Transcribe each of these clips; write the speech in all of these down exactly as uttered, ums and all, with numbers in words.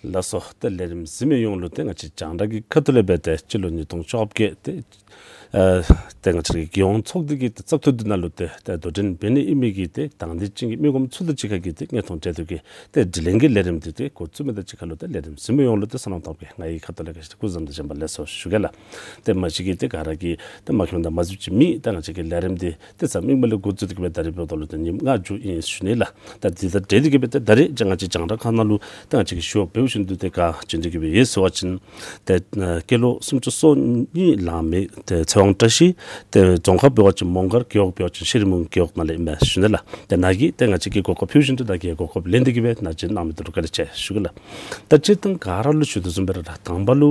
ལགས་སོ། ཏེ་ལས་རིམ་གཟིགས་མི་ཡོངས་ལུ་ཏེ་ང་བཅས་རྒྱང་བསྒྲགས་ཀྱི་ཁ་ཐུག་ལས་འབད་དེ་སྤྱི་ལོ་ཉིས་སྟོང་བཅོ་བརྒྱད་ཏེ་ཨ་ཏེ་ང་བཅས་ར་གི་རྒྱལ་ཡོངས་ཚོགས་སྡེ་གི་ཏེ་བཙག་འཐུ་འདི་ནང་ལུ་ཏེ་ཏེ་དོ་འགྲན་འབད་ནི་ཨིན་མི་གི་ཏེ་དང་འདོད་ཅན་གྱི་མི་ངོམ་ཚུ་དང་གཅིག་ཁར་གྱི་ཏེ་མངོན་མཐོང་གྲོས་བསྡུར་གྱི་ཏེ་དྲི་ལན་གྱི་ལས་རིམ་འདི་ཏེ་འགོ་བཙུགས་མི་དང་གཅིག་ཁར་ལུ་ཏེ་ལས་རིམ་གཟིགས་མི་ཡོངས་ལུ་ཏེ་སོ་ནམ་ཏོག་ཏོ་སྦེ་ང་གི་ཁ་ཐུག་ལས་ག་ཅི་སྐུ་གཟུགས་བཟང་དང་བྱོན་པ་ལེགས་སོ་ཞུ་གེ་ལགས། ཏེ་མ་གཞི་གི་ཏེ་ག་ར་གིས་ཏེ་མ་མཁྱེནམ་དང་མ་གཟིགསཔ་ཅིག་མེད། ད་ང་བཅས་ཀྱི་ལས་རིམ་འདི་ཏེ་གཟའ་མིག་དམར་ལས་འགོ་བཙུགས་ཏེ་གི་སྦེ་ད་རིས་འབདཝ་ད་ལུ་ཏེ་ཉིནམ་ལྔ་མཇུག་ཨིན་ཞུ་ནི་ལགས། ད་འདི་དང་འབྲེལ་ཏེ་གི་སྦེ་ད་ད་རིས་ང་བཅས་རྒྱང་བསྒྲགས་ཁང་ནང་ལུ་ད་ང་བཅས་ཀྱི་ཞུ་བ་འབད་བ་ཅིན་འདི་ཏེ་ག་བྱོན་ཏེ་གི་སྦེ་ཡོད་ཟེར་བ་ཅིན་ཏེ་ཨ་སྐྱེས་ལོ་སུམ་ཅུ་སོ་གཉིས་ལང་མི་ཏེ་ཚེ་དབང་བཀྲ་ཤིས། ཏེ་རྫོང་ཁག་འབད་བ་ཅིན་མོང་སྒར། རྒེད་འོག་འབད་བ་ཅིན་ཤྲི་མུང་རྒེད་འོག་ནང་ལས་ཨིན་མས་ཞུ་ནི་ལགས། ཏེ་ནཱ་གིས་ཏེ་ང་བཅས་ཀྱི་གོ་སྐབས་ཕུལ་བཞིན་དུ་ནཱ་གིས་གོ་སྐབས་ལེན་ཏེ་གི་སྦེ་ནཱ་བཅར་གནང་མི་འདི་ལུ་བཀའ་དྲིན་ཆེ་ཞུ་གེ་ལགས། ད་སྤྱིར་བཏང་ག་ར་ལུ་ཞུ་དོ་བཟུམ་སྦེ་ར་དང་པ་ལུ་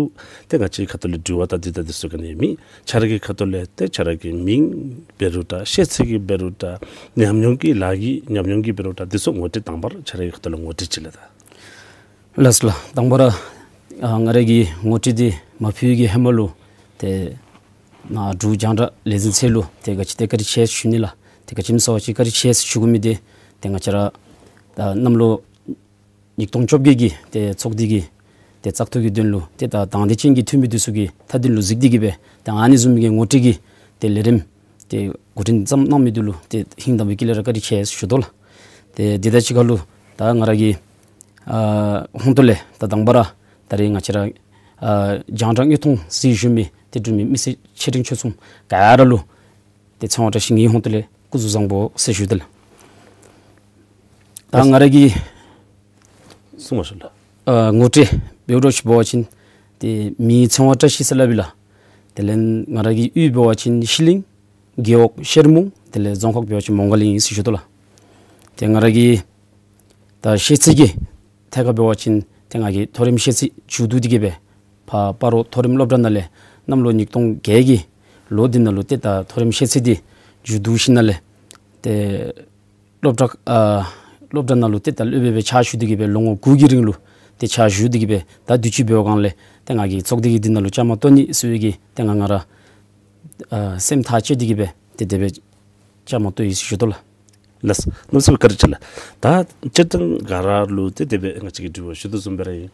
ཏེ་ང་བཅས་ཁ་ཐུག་ལས་དྲི་བ་དང་འདི་དང་འདི་ཚུ་ག་ནི་ཡང་མེད། ཁྱོད་ར་གི་ཁ་ཐུག་ལས་ཏེ་ཁྱོད་ར་གི་མིང་འབད་རུང་འདྲ་ཤེས་ཚད་ཀྱི་འབད་རུང་འདྲ་ཉམས་མྱོང་གི་ལཱ་གི་ཉམས་མྱོང་གི་འབད་རུང་འདྲ་འདི་ཚུ་ངོ་སྤྲོད་དང་པ་ར་ཁྱོད་ར་གི་ཁ་ཐུག་ལས་ངོ་སྤྲོད་ཅིག་ལགས་ད། ལགས་སོ་ལགས། དང་པ་ར་ཨ་ང་ར་གི་ངོ་སྤྲོད་འདི་མ་ཕུལ་གྱི་ཧེ་མ་ལུ་ཏེ་ནཱ་འབྲུག་རྒྱང་བསྒྲགས་ལས་འཛིན་ཚུ་ལུ་ཏེ་ག་ཅི་ཏེ་བཀའ་དྲིན་ཆེ་ཞུ་ནི་ལགས། ཏེ་ག་ཅི་སྨོ་ཟེར་བ་ཅིན་བཀའ་དྲིན་ཆེ་ཞུ་དགོ་མི་འདི་ཏེ་ང་བཅས་ར་ད་གནམ་ལོ་ཉིས་སྟོང་བཅོ་བརྒྱད་ཀྱི་ཏེ་ཚོགས་སྡེ་གི་ཏེ་བཙག་འཐུ་གི་དོན་ལུ་ཏེ་ད་དང་འདོད་ཅན་གྱི་འཐུས་མི་འདི་ཚུ་གི་མཐའ་དོན་ལུ་གཟིགས་ཏེ་གི་སྦེ་ཏེ་ཨ་ནི་བཟུམ་གྱི་ངོ་སྤྲོད་ཀྱི་ཏེ་ལས་རིམ་ཏེ་འགོ་འདྲེན་བརྩམས་གནང་མི་འདི་ལུ་ཏེ་ཧིང་དང་པའི་དཀྱིལ་ལས་ར་བཀའ་དྲིན་ཆེ་ཞུ་དོ་ལགས། ཏེ་འདི་དང་གཅིག་ཁར་ལུ་ད་ང་ར་གི་ཨ་ཧོང་ཏོ་ལས་ད་དང་པ་ར་ད་རིས་ང་བཅས་ར་ཨ་རྒྱང་བསྒྲགས་དངོས་མཐོང་གཟིགས་བཞུགས་མི་ཏེ་འབྲུག་མི་མི་སེར་ཆེ་འབྲིང་ཆུང་གསུམ་ག་ར་ལུ་ཏེ་ཚེ་དབང་བཀྲ་ཤིས་ངེའི་ཧོང་ཏོ་ལས་སྐུ་གཟུགས་བཟང་པོ་ཟེར་ཞུ་དོ་ལགས། ད་ང་ར་གི་གསུང་བ་ཞུ་ལགས། ཨ་ངོ་སྤྲོད་འབད་རུང་ཅིག་འབད་བ་ཅིན་ཏེ་མིང་ཚེ་དབང་བཀྲ་ཤིས་ཟེར་སླབ་ཨིན་ལགས། དེ་ལས་ང་ར་གི་གཡུས་འབད་བ་ཅིན་ཤི་ལིང་། རྒེད་འོག་ཤྲི་མུང་། དེ་ལས་རྫོང་ཁག་འབད་བ་ཅིན་མོང་སྒར་ལས་ཨིན་ཟེར་ཞུ་དོ་ལགས། ཏེ་ང་ར་གི་ད་ཤེས་ཚད་ཀྱི་ཐད་ཁར་འབད་བ་ཅིན་ཏེ་ང་གིས་མཐོ་རིམ་ཤེས་ཚད་མཇུག་བསྡུ་སྟེ་གི་སྦེ་ཕར་སྤ་རོ་མཐོ་རིམ་སློབ་གྲྭ་ནང་ལས་གནམ་ལོ་ཉིས་སྟོང་བརྒྱད་ཀྱི་ལོ་འདི་ནང་ལུ་ཏེ་ད་མཐོ་རིམ་ཤེས་ཚད་འདི་མཇུག་བསྡུ་ཞིནམ་ལས་ཏེ་སློབ་གྲྭ་ཨ་སློབ་གྲྭ་ནང་ལུ་ཏེ་ད་སློབ་དཔོན་སྦེ་ཕྱག་ཞུ་སྟེ་གི་སྦེ་ལོ་ངོ་དགུ་གི་རིང་ལུ་ཏེ་ཕྱག་ཞུ་སྟེ་གི་སྦེ་ད་དུས་ཅི་འབད་བའི་སྒང་ལས་ཏེ་ང་གིས་ཚོགས་སྡེ་གི་འདི་ནང་ལུ་བཅའ་མར་གཏོགས་ནི་ཟེར་བའི་གི་ཏེ་ང་ང་ར་ཨ་སེམས་ཐག་བཅད་དེ་གི་སྦེ་ཏེ་དེ་སྦེ་བཅའ་མར་གཏོགས་ཡི་ཟེར་ཞུ་དོ་ལགས། ལགས། གནམ་མེད་ས་མེད་བཀའ་དྲིན་ཆེ་ལགས། ད་སྤྱིར་བཏང་ག་ར་ལུ་ཏེ་དེ་སྦེ་ང་བཅས་ཀྱིས་དྲི་བ་ཞུ་དོ་བཟུམ་སྦེ་ར་ཨིན།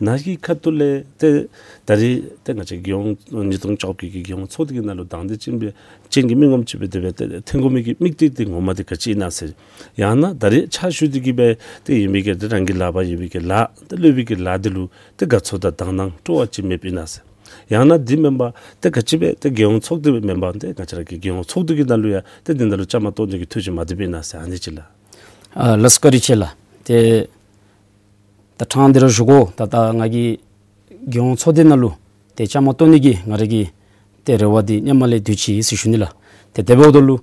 ནཱ་གི་ཁ་ཐུག་ལས་ཏེ་ད་རིས་ཏེ་ང་བཅས་རྒྱལ་ཡོངས་ཉིས་སྟོང་བཅོ་བརྒྱད་ཀྱི་རྒྱལ་ཡོངས་ཚོགས་སྡེ་གི་ནང་ལུ་དང་འདོད་ཅན་སྦེ་ཅན་གྱི་མི་ངོམ་ཅིག་སྦེ་དེ་སྦེ་ཏེ་འཐོན་དགོ་མི་གི་དམིགས་གཏད་འདི་ངོ་མ་འདི་ག་ཅི་ཨིན་ན་ཟེར། ཡང་ན་ད་རིས་ཕྱག་ཞུ་སྟེ་གི་སྦེ་ཏེ་ཨིན་པའི་གི་ཏེ་རང་གི་ལག་པར་ཨིན་པའི་གི་ལཱ་ཏེ་སློབ་དཔོན་གྱི་ལཱ་འདི་ལུ་ཏེ་དགའ་ཚོར་དང་དག་སྣང་སྤྲོ་བ་ཅིག་མེདཔ་ཨིན་ན་ཟེར། ཡང་ན་འདི་མེན་པར་ཏེ་ག་ཅི་སྦེ་ཏེ་རྒྱལ་ཡོངས་ཚོགས་སྡེ་སྦེ་མེན་པར་ཏེ་ང་བཅས་ར་གི་རྒྱལ་ཡོངས་ཚོགས་སྡེ་གི་ནང་ལུ་ཡང་ཏེ་འདི་ནང་ལུ་བཅའ་མར་གཏོགས་ནི་གི་ཐུགས་བཞེད་མ་བཏུབ་པས་ན་ཟེར་ཨ་ནི་ཅིག་ལགས། ཨ་ལགས་སོ་བཀའ་དྲིན་ཆེ་ལགས། ཏེ་ད་ཕྲང་སྟེ་ར་ཞུ་དགོ། ད་ད་ང་གིས་རྒྱལ་ཡོངས་ཚོགས་སྡེ་ནང་ལུ་ཏེ་བཅའ་མར་གཏོགས་ནི་གི་ང་ར་གི་ཏེ་རེ་བ་འདི་སྔོན་མ་ལས་དུས་ཅི་ཟེར་ཞུ་ནི་ལགས། ཏེ་དེ་འབདཝ་ད་ལུ་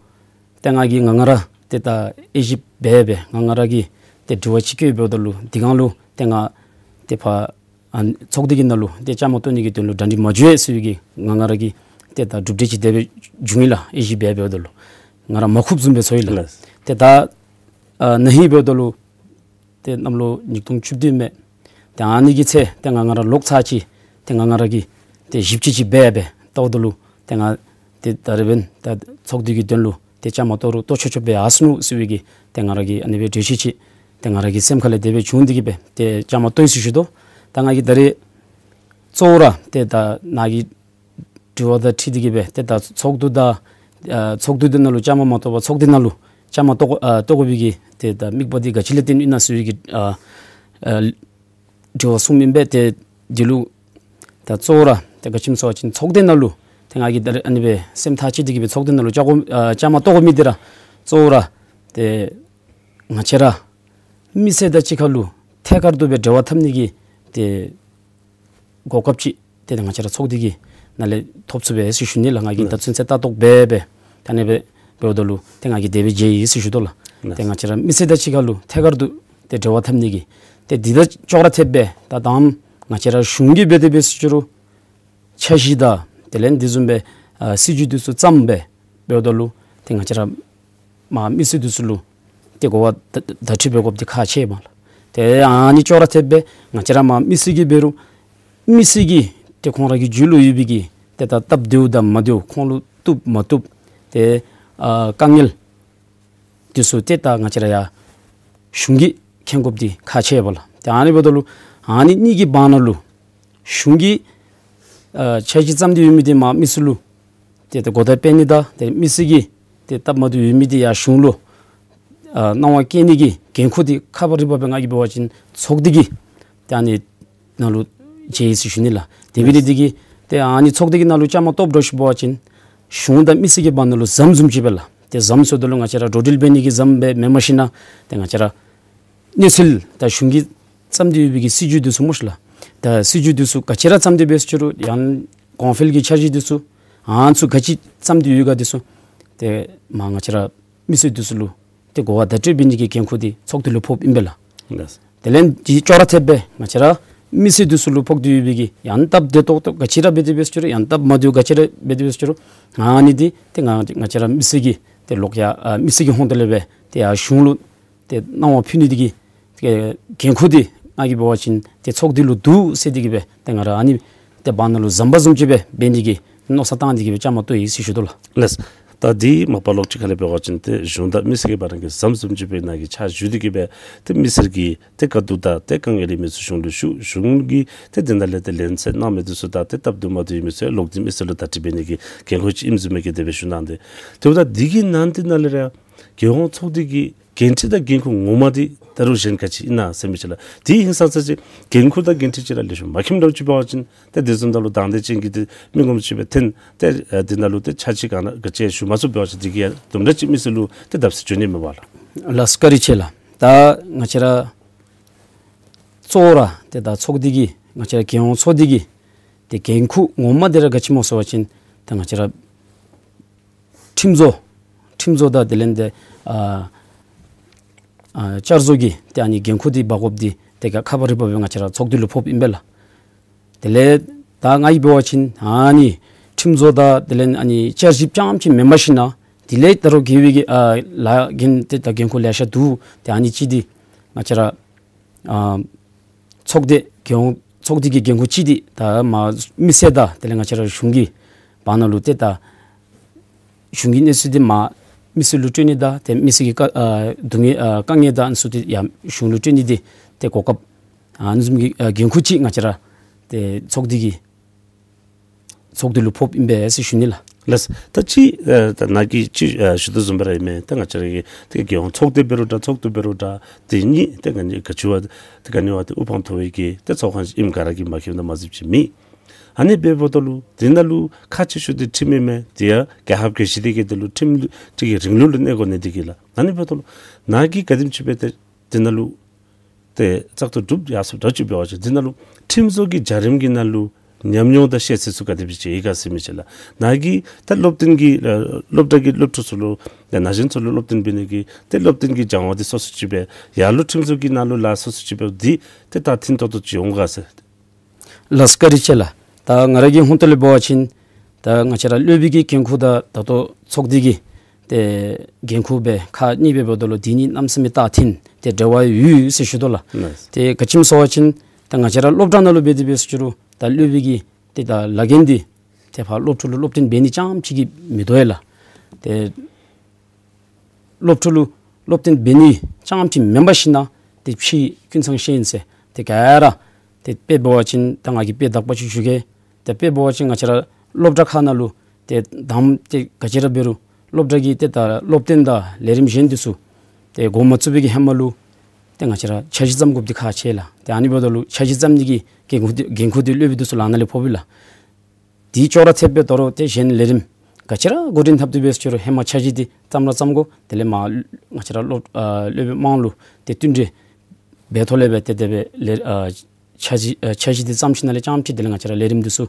ཏེ་ང་གིས་ང་ང་ར་ཏེ་ད་དབྱེ་ཞིབ་འབད་འབད་ང་ང་ར་གིས་ཏེ་དྲི་བ་ཅིག་བཀོད་འབདཝ་ད་ལུ་དེ་སྒང་ལུ་ཏེ་ང་ཏེ་ཕར་ཨ་ཚོགས་སྡེ་གི་ནང་ལུ་ཏེ་བཅའ་མར་གཏོགས་ནི་གི་དོན་ལུ་གྲ་སྒྲིག་མ་འགྱོ་ཟེར་བའི་གི་ང་ང་ར་གི་ཏེ་ད་གྲུབ་འབྲས་ཅིག་དེ་སྦེ་བྱུང་ཡི་ལགས། དབྱེ་ཞིབ་འབད་འབདཝ་ད་ལུ་ང་ར་མ་ཁུགཔ་བཟུམ་སྦེ་ཚོར་ཡི་ལགས། ལགས། ཏེ་ད་ཨ་ན་ཧིང་འབདཝ་ད་ལུ་ཏེ་གནམ་ལོ་ཉིས་སྟོང་བཅུ་བདུན་མས། ཏེ་ཨ་ནི་གི་ཚེ་ཏེ་ང་ང་ར་ལོག་ཚར་ཅིག་ཏེ་ང་ང་ར་གིས་ཏེ་ཞིབ་དཔྱད་ཅིག་འབད་འབད་བལྟཝ་ད་ལུ་ཏེ་ང་ཏེ་ད་རེས་འབདན་ད་ཚོགས་སྡེ་གི་དོན་ལུ་ཏེ་བཅའ་མར་གཏོགས་རུང་གཏོགས་ཆོག་ཆོགཔ་སྦེ་ཡར་སོ་ནུག་ཟེར་བའི་གི་ཏེ་ང་ར་གི་ཨ་ནི་སྦེ་གྲོས་གཞི་ཅིག་ཏེ་ང་ར་གི་སེམས་ཁ་ལས་དེ་སྦེ་བྱུང་སྟེ་གི་སྦེ་ཏེ་བཅའ་མར་གཏོགས་ཡི་ཟེར་ཞུ་དོ། ད་ང་གིས་ད་རེས་གཙོ་བོ་ར་ཏེ་ད་ནཱ་གི་དྲི་བ་དང་འཁྲིལ་ཏེ་གི་སྦེ་ཏེ་ད་ཚོགས་འདུ་དང་ཨ་ཚོགས་འདུ་འདི་ནང་ལུ་བཅའ་མར་མ་གཏོགས་པར་ཚོགས་སྡེ་ནང་ལུ་བཅའ་མར་གཏོགས་ཨ་གཏོགས་དགོ་པའི་གི་ཏེ་ད་དམིགས་པ་འདི་ག་ཅི་ལས་བརྟེན་ཨིན་ན་ཟེར་བའི་གི་ཨ་ཨ་དྲི་བ་གསུངམ་ཨིན་པས། ཏེ་འདི་ལུ་ད་གཙོ་བོ་ར་ཏེ་ག་ཅི་སྨོ་ཟེར་བ་ཅིན་ཚོགས་སྡེ་ནང་ལུ་ཏེ་ང་གིས་ད་རེས་ཨ་ནི་སྦེ་སེམས་ཐག་བཅད་དེ་གི་སྦེ་ཚོགས་སྡེ་ནང་ལུ་བཅའ་གོ་ཨ་བཅའ་མར་གཏོགས་དགོ་མི་འདི་ར་གཙོ་བོ་ར་ཏེ་ང་བཅས་ར་མི་སེར་དང་གཅིག་ཁར་ལུ་ཐད་ཀར་དུ་སྦེ་འབྲེལ་བ་འཐབ་ནི་གི་ཏེ་གོ་སྐབས་ཅིག་ཏེ་ང་བཅས་ར་ཚོགས་སྡེ་གི་ནང་ལས་ཐོབ་ཚུགས་པས་ཟེར་ཞུ་ནི་ལགས། ང་གིས་ད་ཚུན་ཚོད་ལྟ་རྟོག་འབད་འབད་ད་ཨ་ནི་སྦེ་འབདཝ་ད་ལུ་ཏེ་ང་གིས་དེ་སྦེ་མཇལ་ཡི་ཟེར་ཞུ་དོ་ལགས། ཏེ་ང་བཅས་ར་མི་སེར་དང་གཅིག་ཁར་ལུ་ཐད་ཀར་དུ་ཏེ་འབྲེལ་བ་འཐབ་ནི་གི་ཏེ་འདི་དང་ཅོག་ར་འཐདཔ་སྦེ་ད་དང་ང་བཅས་ར་གཞུང་གིས་འབད་དེ་འབད་ཟེར་ཞུ་རུང་འཆར་གཞི་དང་དེ་ལས་འདི་བཟུམ་སྦེ་ཨ་སྲིད་བྱུས་འདི་ཚུ་བརྩམས་སྦེ་འབདཝ་ད་ལུ་ཏེ་ང་བཅས་ར་མ་མི་སེར་འདི་ཚུ་ལུ་ཏེ་གོ་བ་བརྡ་བརྡ་སྤྲོད་འབད་དགོཔ་འདི་ཁག་ཆེ་བས་ལགས། ཏེ་ཨ་ནི་ཅོག་ར་འཐདཔ་སྦེ་ང་བཅས་ར་མ་མི་སེར་གྱིས་འབད་རུང་མི་སེར་གྱིས་ཏེ་ཁོང་ར་གི་རྒྱུད་ལུ་ཡོད་པའི་གི་ཏེ་ད་སྟབས་བདེཝ་དང་མ་བདེཝ་ཁོང་ལུ་བཏུབ་མ་བཏུབ་ཏེ་ཨ་དཀའ་ངལ་འདི་ཚུ་ཏེ་ད་ང་བཅས་ར་ཡར་གཞུང་གིས་མཁྱེན་དགོཔ་འདི་ཁག་ཆེ་བས་ལགས། ཏེ་ཨ་ནི་འབདཝ་ད་ལུ་ ཨ་ནི་གཉིས་ཀྱི་བར་ན་ལུ་གཞུང་གིས་ཨ་འཆར་གཞི་བརྩམས་ཏེ་ཡོད་མི་འདི་མར་མི་སེར་ལུ་ཏེ་ཏེ་གོ་བརྡ་སྤེལ་ནི་དང་ཏེ་མི་སེར་གྱིས་ཏེ་སྟབས་མ་བདེཝ་ཡོད་མི་འདི་ཡར་གཞུང་ལུ་ཨ་གནང་བ་བསྐྱལ་ནི་གི་འགན་ཁུར་འདི་ཁ་པར་རིག་པ་སྦེ་ང་གིས་འབད་བ་ཅིན་ཚོགས་སྡེ་གི་ཏེ་ཨ་ནི་ནང་ལུ་བཅར་ཡི་ཟེར་ཞུ་ནི་ལགས། དེ་འབད་ནི་འདི་གིས་ཏེ་ཨ་ནི་ཚོགས་སྡེ་གི་ནང་ལུ་བཅའ་མར་གཏོགས་འགྱོ་ཞིནམ་འབད་བ་ཅིན་གཞུང་དང་མི་སེར་གྱི་བར་ན་ལུ་ཟམ་བཟུམ་ཅིག་སྦེ་ལགས། ཏེ་ཟམ་ཟེརཝ་ད་ལུ་ང་བཅས་ར་འགྲོ་འགྲུལ་འབད་ནི་གི་ཟམ་སྦེ་མེན་པར་ཞིན་ན་ཏེ་ང་བཅས་ར་གནས་ཚུལ་དང་གཞུང་གིས་བརྩམས་ཏེ་ཡོད་པའི་གི་སྲིད་བྱུས་འདི་ཚུ་སྨོ་ཤིག་ལགས། ད་སྲིད་བྱུས་འདི་ཚུ་ག་ཅི་ར་བརྩམས་ཏེ་འབད་ཟེར་ཞུ་རུང་ཡང་གོང་འཕེལ་གྱི་འཆར་གཞི་འདི་ཚུ་ཨ་ནི་ཚུ་ག་ཅི་བརྩམས་ཏེ་ཡོད་ག་འདི་ཚུ་ཏེ་མར་ང་བཅས་ར་མི་སེར་འདི་ཚུ་ལུ་ཏེ་གོ་བ་བརྡ་སྤྲོད་འབད་ནི་གི་འགན་ཁུར་འདི་ཚོགས་སྡེ་ལུ་ཕོགཔ་ཨིན་པས་ལགས། ལགས། དེ་ལས་འདི་ཅོག་ར་འཐདཔ་སྦེ་ང་བཅས་ར་མི་སེར་འདི་ཚུ་ལུ་ཕོག་སྟེ་ཡོད་པའི་གི་ཡང་སྟབས་བདེ་ཏོག་ཏོ་ག་ཅི་ར་འབད་དེ་འབད་ཟེར་ཞུ་རུང་ཡང་སྟབས་མ་བདེཝ་ག་ཅི་ར་འབད་དེ་འབད་ཟེར་ཞུ་རུང་ཨ་ནི་འདི་ཏེ་ང་ང་བཅས་ར་མི་སེར་གྱི་ཏེ་ལོག་ཡར་ཨ་མི་སེར་གྱི་ཧོངས་ཏེ་ལས་སྦེ་ཏེ་ཡར་གཞུང་ལུ་ཏེ་གནང་བ་ཕུལ་ནི་འདི་གི་ཏེ་འགན་ཁུར་འདི་ང་གིས་འབད་བ་ཅིན་ཏེ་ཚོགས་སྡེ་ལུ་འདུག་ཟེར་འདི་གིས་སྦེ་ཏེ་ང་ར་ཨ་ནི་ཏེ་བར་ན་ལུ་ཟམ་པ་བཟུམ་ཅིག་སྦེ་འབད་ནི་གི་མནོ་བསམ་བཏང་འདི་གིས་སྦེ་བཅའ་མར་གཏོགས་ཡི་ཟེར་ཞུ་དོ་ལགས། ལགས། ད་འདི་མ་པ་ལོགས་ཅིག་ཁ་ལས་འབད་བ་ཅིན་ཏེ་གཞུང་དང་མི་སེར་གྱི་བར་ན་གི་ཟམ་བཟུམ་ཅིག་སྦེ་ནཱ་གི་ཕྱག་ཞུ་འདི་གིས་སྦེ་ཏེ་མི་སེར་གྱི་ཏེ་དཀའ་སྡུག་དང་ཏེ་དཀའ་ངལ་ཡོད་མི་ཚུ་གཞུང་ལུ་ཞུ། གཞུང་གིས་ཏེ་དེ་ནང་ལས་ཏེ་ལན་ཚ་གནང་མི་འདི་ཚུ་དང་ཏེ་སྟབས་བདེཝ་མ་བདེཝ་ཡོད་མི་ཚུ་ལོག་སྟེ་མི་སེར་ལུ་བརྡ་སྤྲོད་འབད་ནི་གི་འགན་ཁུར་ཅིག་ཨིནམ་བཟུམ་མའི་གི་དེ་སྦེ་ཞུ་གནང་སྟེ། དེ་འབདཝ་ད་འདི་གི་ནང་འདི་ནང་ལས་ར་རྒྱལ་ཡོངས་ཚོགས་སྡེ་གི་འགན་འཁྲི་དང་འགན་ཁུར་ངོ་མ་འདི་ད་རུང་གཞན་ག་ཅི་ཨིན་ན་ཟེར་མི་ཅིག་ལགས། དེ་ཧིང་སངས་ས་ཅིག་འགན་ཁུར་དང་འགན་འཁྲི་ཅིག་ར་ལེགས་ཤོམ་མ་མཁྱེནམ་འདྲཝ་ཅིག་འབད་བ་ཅིན་ཏེ་དེ་བཟུམ་ད་ལུ་དང་འདོད་ཅན་གྱི་ཏེ་མི་ངོམ་ཅིག་སྦེ་འཐོན་ཏེ་ཨ་འདི་ནང་ལུ་ཏེ་ཕྱག་ཕྱིད་ག་ནི་ག་ཅི་ཞུ་མ་ཚུགསཔ་འབད་བ་ཅིན་འདི་གིས་ཡང་དུམ་གྲ་ཅིག་མི་སེར་ལུ་ཏེ་བརྡབ་གསིག་འགྱོ་ནི་མས་པ་ལགས། ལགས་བཀའ་དྲིན་ཆེ་ལགས། ད་ང་བཅས་ར་གཙོ་བོ་ར་ཏེ་ད་ཚོགས་སྡེ་གི་ང་བཅས་ར་རྒྱལ་ཡོངས་ཚོགས་སྡེ་གི་ཏེ་འགན་ཁུར་ངོ་མ་འདི་ར་ག་ཅི་སྨོ་ཟེར་བ་ཅིན་ད་ང་བཅས་ར་ཁྲིམས་བཟོ་ཁྲིམས་བཟོ་དང་དེ་ལས་ཏེ་ཨ་ཨ་བསྐྱར་བཟོ་གི་ཏེ་ཨ་ནི་འགན་ཁུར་འདི་འབག་དགོཔ་འདི་ཏེ་ཁ་ཁ་པར་རིག་པ་སྦེ་ང་བཅས་ར་ཚོགས་སྡེ་ལུ་ཕོགཔ་ཨིན་པས་ལགས། དེ་ལས་ད་ང་གིས་འབད་བ་ཅིན་ཨ་ནི་ཁྲིམས་བཟོ་དང་དེ་ལས་ཨ་ནི་བསྐྱར་ཞིབ་རྐྱངམ་ཅིག་མེན་པར་ཞིན་ན་དེ་ལས་ད་རུང་དགེ་བའི་གི་ཨ་ལཱ་འགན་ཏེ་ད་འགན་ཁུར་ལེ་ཤ་འདུག། ཏེ་ཨ་ནི་ཅིག་འདི་ང་བཅས་ར་ཨ་ཚོགས་སྡེ་རྒྱལ་ཡོངས་ཚོགས་སྡེ་གི་འགན་ཁུར་ཅིག་འདི་ད་མར་མི་སེར་དང་དེ་ལས་ང་བཅས་ར་གཞུང་གི་བར་ན་ལུ་ཏེ་ད་གཞུང་གི་གནས་ཚུལ་འདི་མར་མི་སེར་ལུ་སྤྲོད་ནི་དང་ཏེ་མི་སེར་གྱི་དཀའ་ཨ་སྡུག་བསྔལ་ཨ་དཀའ་ངལ་དང་ཨ་ནི་ཚུ་འདི་ཡང་གཞུང་ལུ་སྤྲོད་ནི་འདི་ཏེ་གོ་སྐབས་ཨ་ནི་བཟུམ་གྱི་ཨ་འགན་ཁུར་ཅིག་ང་བཅས་ར་ཏེ་ཚོགས་སྡེ་གི་ཚོགས་སྡེ་ལུ་ཕོགཔ་ཨིན་པས་ཟེར་ཞུ་ནི་ལགས། ལགས། ད་ཅི་ཨ་ད་ནཱ་གིས་ཅི་ཨ་ཞུ་དོ་བཟུམ་སྦེ་ར་ཨིན་མས། ད་ང་བཅས་ར་གི་ཏེ་རྒྱལ་ཡོངས་ཚོགས་སྡེ་འབད་རུང་འདྲ་ཚོགས་འདུ་འབད་རུང་འདྲ་དེ་གཉིས་ཏེ་ག་ནི་ག་ཅི་བ་ཏེ་ག་ནི་བ་ཏེ་དབུ་འཕང་མཐོ་བའི་གི་ཏེ་ཚོགས་ཁང་ཅིག་ཨིནམ་ག་ར་གིས་མ་མཁྱེནམ་དང་མ་གཟིགསཔ་ཅིག་མེད། ཨ་ནི་འབདཝ་ད་ལུ་དེ་ནང་ལུ་ཁག་ཆེ་ཤོས་འདི་ཁྲིམས་ཨིན་མས། དེ་ཡང་རྒྱལ་ཁབ་རྒྱལ་སྤྱི་འདི་གིས་དེ་ལུ་ཁྲིམས་ལུ་ཏེ་གི་རིང་ལུགས་ལུ་གནས་དགོ་ནི་འདི་གིས་ལགས། ཨ་ནི་འབདཝ་ད་ལུ་ནཱ་གིས་ག་དེམ་ཅིག་སྦེ་ཏེ་དེ་ནང་ལུ་ཏེ་བཙག་འཐུ་གྲུབ་ཡར་སོངམ་འདྲཝ་ཅིག་འབད་བ་ཅིན་དེ་ནང་ལུ་ཁྲིམས་བཟོ་གི་བྱ་རིམ་གྱི་ནང་ལུ་ཉམས་མྱོང་དང་ཤེས་ཚད་ཚུ་ག་དེ་སྦེ་ཅིག་ཡོད་ག་ཟེར་མི་ཅིག་ལགས། ནཱ་གིས་ད་སློབ་སྟོན་གྱི་ཨ་སློབ་གྲྭ་གི་སློབ་ཕྲུག་ཚུ་ལུ་ད་ན་གཞོན་ཚུ་ལུ་སློབ་སྟོན་འབད་ནི་གི་ཏེ་སློབ་སྟོན་གྱི་སྦྱང་བ་འདི་སོ་སོ་ཅིག་སྦེ་ཡར་ལུ་ཁྲིམས་བཟོ་གི་ནང་ལུ་ལཱ་སོ་སོ་ཅིག་འབདཝ་འདི་ཏེ་ད་མཐུན་ཏོག་ཏོ་ཅིག་འོང་ག་ཟེར། ལགས་བཀའ་དྲིན་ཆེ་ལགས། ད་ང་ར་གི་ཧོངས་ཏོ་ལས་འབད་བ་ཅིན་ད་ང་བཅས་ར་སློབ་དཔོན་གྱི་འགན་ཁུར་དང་ད་ལྟོ་ཚོགས་སྡེ་གི་ཏེ་འགན་ཁུར་སྦེ་ཁག་གཉིས་སྦེ་འབདཝ་ད་ལུ་དེ་གཉིས་གནམ་མེད་ས་མེད་ཏེ་མཐུན་ཏེ་འབྲེལ་བ་ཡོད་ཟེར་ཞུ་དོ་ལགས། ལགས། ཏེ་ག་ཅི་སྨོ་ཟེར་བ་ཅིན་ད་ང་བཅས་ར་སློབ་གྲྭ་ནང་ལུ་འབད་དེ་འབད་ཟེར་ཞུ་རུང་ད་སློབ་དཔོན་གྱི་ཏེ་ད་ལཱ་འགན་འདི་ཏེ་ཕར་སློབ་ཕྲུག་ལུ་སློབ་སྟོན་འབད་ནི་རྐྱངམ་ཅིག་གིས་མི་དོ་ཡ་ལགས། ཏེ་སློབ་ཕྲུག་ལུ་སློབ་སྟོན་འབད་ནི་རྐྱངམ་ཅིག་མེན་པར་ཞིན་ན་ཏེ་ཕྱི་ཀུན་ཚང་ཤེས་ཡོན་ཟེར་ཏེ་ག་ར་ཏེ་དཔེ་འབད་བ་ཅིན་ད་ང་གིས་དཔེ་དག་པ་ཅིག་ཞུ་གེ། ཏེ་དཔེ་འབད་བ་ཅིན་ང་བཅས་ར་སློབ་གྲྭ་ཁག་ནང་ལུ་ཏེ་དང་པ་ཏེ་ག་ཅི་ར་འབད་རུང་སློབ་གྲྭ་གི་ཏེ་ད་སློབ་སྟོན་དང་ལས་རིམ་གཞན་འདི་ཚུ་ཏེ་འགོ་མ་བཙུགས་པའི་གི་ཧེ་མ་ལུ་ཏེ་ང་བཅས་ར་འཆར་གཞི་བརྩམ་དགོཔ་འདི་ཁག་ཆེ་ལགས། ཏེ་ཨ་ནི་འབདཝ་ད་ལུ་འཆར་གཞི་བརྩམ་ནི་གི་འགན་ཁུར་འདི་འགན་ཁུར་འདི་སློབ་དཔོན་འདི་ཚུ་ལག་ནང་ལས་ཕོག་པས་ལགས། དེ་ཅོག་ར་འཐདཔ་སྦེ་དོ་རུང་ཏེ་གཞན་ལས་རིམ་ག་ཅི་ར་འགོ་འདྲེན་འཐབ་སྟེ་འབད་ཟེར་ཞུ་རུང་ཧེ་མ་འཆར་གཞི་འདི་བརྩམ་ར་བརྩམ་དགོ། དེ་ལས་མར་ང་བཅས་ར་སློབ་ཨ་སློབ་དཔོན་དམངས་ལུ་ཏེ་བསྟུན་གྲོས་འབད་ཐོག་ལས་སྦེ་ཏེ་དེ་སྦེ་ལས་ཨ་འཆར་གཞི་ཨ་འཆར་གཞི་འདི་བརྩམས་ཞིནམ་ལས་རྐྱངམ་ཅིག་དེ་ལས་ང་བཅས་ར་ལས་རིམ་འདི་ཚུ་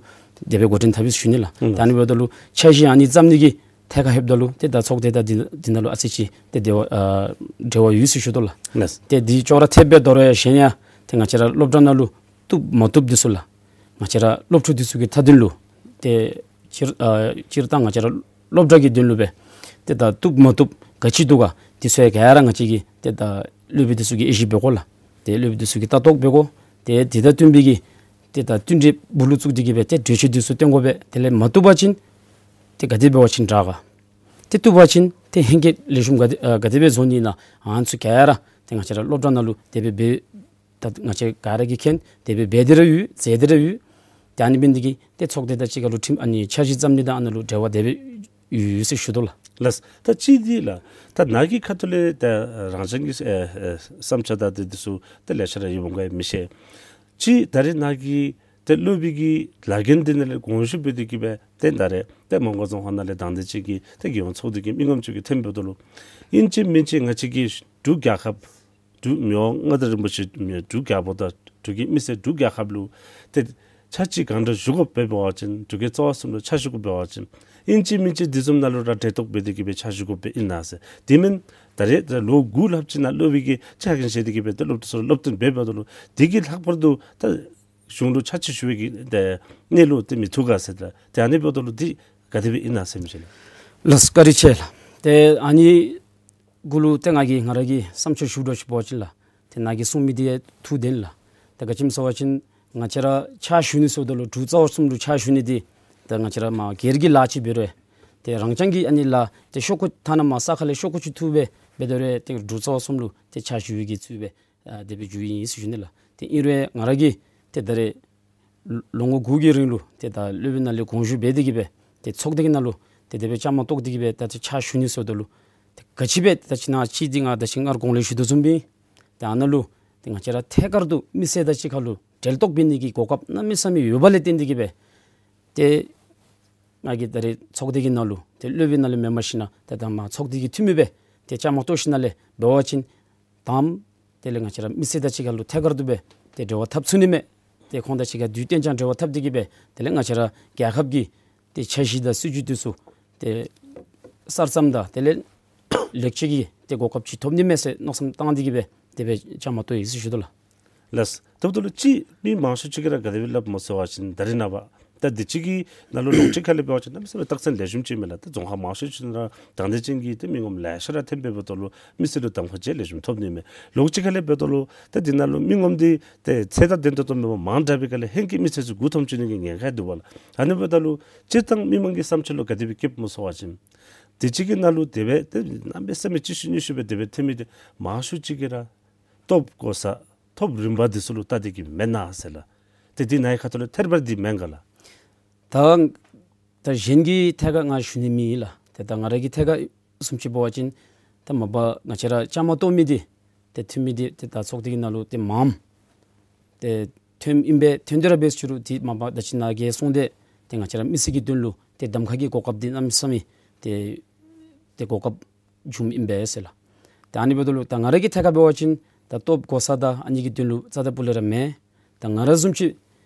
དེ་སྦེ་འགོ་འདྲེན་འཐབ་ཡི་ཟེར་ཞུ་ནི་ལགས། ཨུམ། ད་ཨ་ནི་འབདཝ་ད་ལུ་འཆར་གཞི་ཨ་ནི་བརྩམ་ནི་གི་ཐད་ཁར་ལྷོདཔ་ད་ལུ་ཏེ་ད་ཚོགས་སྡེ་དང་འདི་འདི་ནང་ལུ་ཨ་ཙི་ཅིག་ཏེ་འབྲེལ་བ་ཨ་འབྲེལ་བ་ཡོད་ཟེར་ཞུ་དོ་ལགས། ལགས། ཏེ་དེ་ཅོག་ར་འཐདཔ་སྦེ་དོ་རུང་ཡང་གཞན་ཡང་ཏེ་ང་བཅས་ར་སློབ་གྲྭ་ནང་ལུ་བཏུབ་མ་བཏུབ་འདི་ཚུ་ལགས། ང་བཅས་ར་སློབ་ཕྲུག་འདི་ཚུ་གི་མཐའ་དོན་ལུ་ཏེ་སྤྱིར་ཨ་སྤྱིར་བཏང་ང་བཅས་ར་སློབ་གྲྭ་གི་དོན་ལུ་སྦེ་ཏེ་ད་བཏུབ་མ་བཏུབ་ག་ཅི་འདུག་ག་འདི་ཚུ་ཡང་ག་ར་ང་བཅས་ཀྱིས་ཏེ་ད་སློབ་དཔོན་འདི་ཚུ་གིས་དབྱེ་ཞིབ་འབད་དགོ་ལགས། ཏེ་སློབ་དཔོན་འདི་ཚུ་གིས་ལྟ་རྟོག་འབད་དགོ། ཏེ་དེ་དང་བསྟུན་པའི་གི་ཏེ་ད་བསྟུན་གྲོས་སྦུག་ལུ་བཙུགས་ཏེ་གི་སྦེ་ཏེ་གྲོས་ཆོད་འདི་ཚུ་བཏོན་དགོ་པས། དེ་ལས་མ་བཏུབ་པ་ཅིན་ཏེ་ག་དེ་འབད་བ་ཅིན་དྲག་ག། ཏེ་བཏུབ་པ་ཅིན་ཏེ་ཧེང་སྐལ་ལེགས་ཤོམ་ག་དེ་ཨ་ག་དེ་སྦེ་བཟོ་ནི་ཨིན་ན་ཨ་ནི་ཚུ་ག་ར་ཏེ་ང་བཅས་ར་སློབ་གྲྭ་ནང་ལུ་དེ་སྦེ་འབད་ ད་ང་བཅས་ག་ར་གིས་མཁྱེན། དེ་སྦེ་འབད་དེ་ར་ཡོད། མཛད་དེ་ར་ཡོད། ཏེ་ཨ་ནི་འབད་ནི་འདི་གིས་ཏེ་ཚོགས་སྡེ་དང་གཅིག་ཁར་ལུ་ཁྲིམས་ཨ་ནི་འཆར་གཞི་བརྩམ་ནི་དང་ཨ་ནཱ་ལུ་འབྲེལ་བ་དེ་སྦེ་ཡོད་ཟེར་ཞུ་དོ་ལགས། ལགས། ད་གཅིག་འདི་ལགས། ད་ནཱ་གི་ཁ་ཐུག་ལས་ད་རང་གཞན་གྱི་ཨེ་ཨེ་བསམ་འཆར་དང་དེ་དེ་ཚུ་ད་ལེ་ཤ་ར་ཡོདཔ་འོང་ག་མི་ཤེས། གཅིག་ད་རེས་ནཱ་གི་ཏེ་སློབ་དཔོན་གྱི་ལཱ་འགན་འདི་ནང་ལས་དགོངས་ཞུ་འབད་དེ་གིས་སྦེ་ཏེ་ད་རེས་ཏེ་མོང་སྒར་རྫོང་ཁག་ནང་ལས་དང་འདོད་ཅན་གྱི་ཏེ་རྒྱལ་ཡོངས་ཚོགས་སྡེ་གི་མི་ངོམ་ཚུ་གིས་ཐོནམ་འབདཝ་ད་ལུ་ཨིན་ཅི་མིན་ཅི་ང་བཅས་ཀྱི་འབྲུག་རྒྱལ་ཁབ་འབྲུག་མི་དབང་མངའ་བདག་རིན་པོ་ཆེ་འབྲུག་རྒྱལ་པོ་དང་འབྲུག་གི་མི་སེར་འབྲུག་རྒྱལ་ཁབ་ལུ་ཏེ་ཕྱག་ཕྱིད་གང་དྲག་ཞུ་དགོཔ་འབད་བ་ཅིན་འབྲུག་རྒྱལ་རྩ་བ་གསུམ་ལུ་ཕྱག་ཞུ་དགོཔ་འབད་བ་ཅིན་ཨིན་ཅི་མིན་ཅི་འདི་བཟུམ་ནང་ལུ་ར་འབྲེལ་གཏོགས་འབད་དེ་གིས་སྦེ་ཕྱག་ཞུ་དགོཔ་སྦེ་ཨིན་ན་ཟེར། དེ་མེན་ད་རེས་ད་ལོ་དགུ་ལྷགཔ་ཅིག་ནང་སློབ་དཔོན་གྱི་ཕྱག་འགན་བཞེས་ཏེ་གིས་སྦེ་ཏེ་སློབ་གྲྭ་ཚུ་ལུ་སློབ་སྟོན་འབད་འབདཝ་ད་ལུ་དེ་གིས་ལྷག་པར་དུ་ད་གཞུང་ལུ་ཕྱག་ཕྱིད་ཞུ་བའི་གི་ཏེ་གནས་ལུགས་དེ་མི་ཐུག་ག་ཟེར། ད་ཏེ་ཨ་ནི་འབདཝ་ད་ལུ་འདི་ག་དེ་སྦེ་ཨིན་ན་ཟེར་མི་ཅིག་ལགས། ལགས་བཀའ་དྲིན་ཆེ་ལགས། ཏེ་ཨ་ནི་གུ་ལུ་ཏེ་ང་གིས་ང་ར་གི་བསམ་འཆར་ཞུ་དོ་ཞུ་བ་ཅིན་ལགས། ཏེ་ནཱ་གིས་གསུངས་མི་འདི་ཐུགས་བདེན་ལགས། ཏེ་ག་ཅི་སྨོ་ཟེར་བ་ཅིན་ང་བཅས་ར་ཕྱག་ཞུ་ནི་ཟེརཝ་ད་ལུ་འབྲུག་རྩ་བ་གསུམ་ལུ་ཕྱག་ཞུ་ནི་འདི་ཏེ་ང་བཅས་ར་མར་སྒེར་གྱི་ལཱ་ཅིག་འབད་རུང་ཏེ་རང་རྐྱང་གི་ཨ་ནི་ལཱ་ཏེ་ཤོག་ཁུ་ཐ་ན་མར་ས་ཁ་ལས་ཤོག་ཁུ་ཅིག་འཐུ་སྦེ་འབད་དེ་རུང་ཏེ་འབྲུག་རྩ་བ་གསུམ་ལུ་ཏེ་ཕྱག་ཞུ་བའི་གི་ཚུལ་སྦེ་ཨ་དེ་སྦེ་འགྱོཝ་ཨིན་ཟེར་ཞུ་ནི་ལགས། ཏེ་ཨིན་རུང་ང་ར་གིས་ཏེ་ད་རེས་ལོ་ངོ་དགུ་གི་རིང་ལུ་ཏེ་ད་སློབ་དཔོན་ནང་ལས་དགོངས་ཞུ་འབད་དེ་གིས་སྦེ་ཏེ་ཚོགས་སྡེ་གི་ནང་ལུ་ཏེ་དེ་སྦེ་བཅའ་མར་གཏོགས་ཏེ་གིས་སྦེ་ད་ཏེ་ཕྱག་ཞུ་ནི་ཟེརཝ་ད་ལུ་ཏེ་ག་ཅི་སྦེ་ད་ཅི་ནཱ་ཅིག་འདི་ང་ད་ཅི་སྔར་གོང་ལས་ཞུ་དོ་བཟུམ་སྦེ་ཏེ་ཨ་ནཱ་ལུ་ཏེ་ང་བཅས་ར་ཐད་ཀར་དུ་མི་སེར་དང་གཅིག་ཁར་ལུ་འབྲེལ་གཏོགས་འབད་ནི་གི་གོ་སྐབས་གནམ་མེད་ས་མེད་ཡོདཔ་ལས་བརྟེན་ཏེ་གིས་སྦེ་ཏེ་ང་གིས་ད་རེས་ཚོགས་སྡེ་གི་ནང་ལུ་ཏེ་སློབ་དཔོན་ནང་ལས་མེན་པར་ཞིན་ན་ཏེ་ད་མར་ཚོགས་སྡེ་གི་འཐུས་མི་སྦེ་ཏེ་བཅའ་མར་གཏོགས་ཞིནམ་ལས་འབད་བ་ཅིན་དང་དེ་ལས་ང་བཅས་ར་མི་སེར་དང་གཅིག་ཁར་ལུ་ཐད་ཀར་དུ་སྦེ་ཏེ་འབྲེལ་བ་འཐབ་ཚུགས་ནི་མས། ཏེ་ཁོང་དང་གཅིག་ཁར་དུས་གཏན་འཇགས་འབྲེལ་བ་འཐབ་སྟེ་གིས་སྦེ་དེ་ལས་ང་བཅས་ར་རྒྱལ་ཁབ་ཀྱི་ཏེ་འཆར་གཞི་དང་སྲིད་བྱུས་དེ་ཚུ་ཏེ་གསར་རྩོམ་དང་དེ་ལས་ལེགས་བཅོས་ཀྱི་ཏེ་གོ་སྐབས་ཅིག་ཐོབ་ནི་མས་ཟེར་མནོ་བསམ་བཏང་སྟེ་གིས་སྦེ་དེ་སྦེ་བཅའ་མར་གཏོགས་ཡི་ཟེར་ཞུ་དོ་ལགས། ལགས། ད་ལྟོ་ལུ་ཅིག་མི་མང་ཤོས་ཅིག་གིས་ར་ག་དེ་སྦེ་སླབ་སྨོ་ཟེར་བ་ཅིན་ད་རེས་ནངས་པ་ད་འདི་ཅིག་གི་ནང་ལུ་ལོགས་གཅིག་ཁ་ལས་འབད་བ་ཅིན་གནམ་མེད་ས་མེད་རྟགས་མཚན་ལེགས་ཤོམ་ཅིག་མས་ལགས། ད་རྫོང་ཁག་མང་ཤོས་ཅིག་ནང་ར་དང་འདོད་ཅན་གྱི་ཏེ་མི་ངོམ་ལེ་ཤ་ར་ཐོནམ་འབདཝ་ད་ལུ་མི་སེར་ལུ་གདམ་ཁ་ཅིག་ལེགས་ཤོམ་ཐོབ་ནི་མས། ལོགས་གཅིག་ཁ་ལས་འབདཝ་ད་ལུ་ད་འདི་ནང་ལུ་མི་ངོམ་འདི་ཏེ་ཚད་དང་ལྡན་ཏོག་ཏོ་མེན་པར་མང་དྲགས་པའི་སྒང་ལས་ཧེང་སྐལ་མི་སེར་ཚུ་མགུ་འཐོམ་བཅུག་ནི་གི་ཉེན་ཁ་འདུག་པ་ལགས། ཨ་ནི་འབདཝ་ད་ལུ་སྤྱིར་བཏང་མི་མང་གི་བསམ་འཆར་ལུ་ག་དེ་སྦེ་བསྐྱེདཔ་སྨོ་ཟེར་བ་ཅིན་འདི་ཅིག་གི་ནང་ལུ་དེ་སྦེ་ཏེ་གནམ་མེད་ས་མེད་གཅིག་ཤུལ་གཉིས་ཤུལ་སྦེ་དེ་སྦེ་ཐོན་མི་འདི་མང་ཤོས་ཅིག་གིས་ར་ཐོབ་གོ་ས་ཐོབ་རིམ་པ་འདི་ཚུ་ལུ་བལྟ་སྟེ་གིས་མེན་ན་ཟེར་ལགས། ཏེ་འདི་ནཱ་གི་ཁ་ཐུག་ལས་ཐད་པར་འདི་མེན་ག་ལགས། ད་ད་གཞན་གྱི་ཐད་ཁར་ང་ཞུ་ནི་མེད་ལགས། ཏེ་ད་ང་ར་གི་ཐད་ཁར་བཟུམ་ཅིག་འབད་བ་ཅིན་ད་མ་པ་ང་བཅས་ར་བཅའ་མར་གཏོགས་མི་འདི་ཏེ་འཐུས་མི་འདི་ཏེ་ད་ཚོགས་སྡེ་གི་ནང་ལུ་ཏེ་མངམ་ཏེ་ཐོནམ་ཨིན་པས། ཐོན་ཏེ་ར་འབད་ཞུ་རུང་ཏེ་མ་པ་ད་ཅི་ནཱ་གིས་གསུངས་ཏེ་ཏེ་ང་བཅས་ར་མི་སེར་གྱི་དོན་ལུ་ཏེ་གདམ་ཁ་གི་གོ་སྐབས་འདི་གནམ་མེད་ས་མེད་ཏེ་ཏེ་གོ་སྐབས་བྱུངམ་ཨིན་པས་ཟེར་ལགས། ཏེ་ཨ་ནི་འབདཝ་ད་ལུ་ད་ང་ར་གི་ཐད་ཁར་འབད་བ་ཅིན་ད་ཐོབ་གོ་ས་དང་ཨ་ནི་གི་དོན་ལུ་རྩ་དང་སྤུ་ལས་ར་མེད། ད་ང་ར་བཟུམ་ཅིག་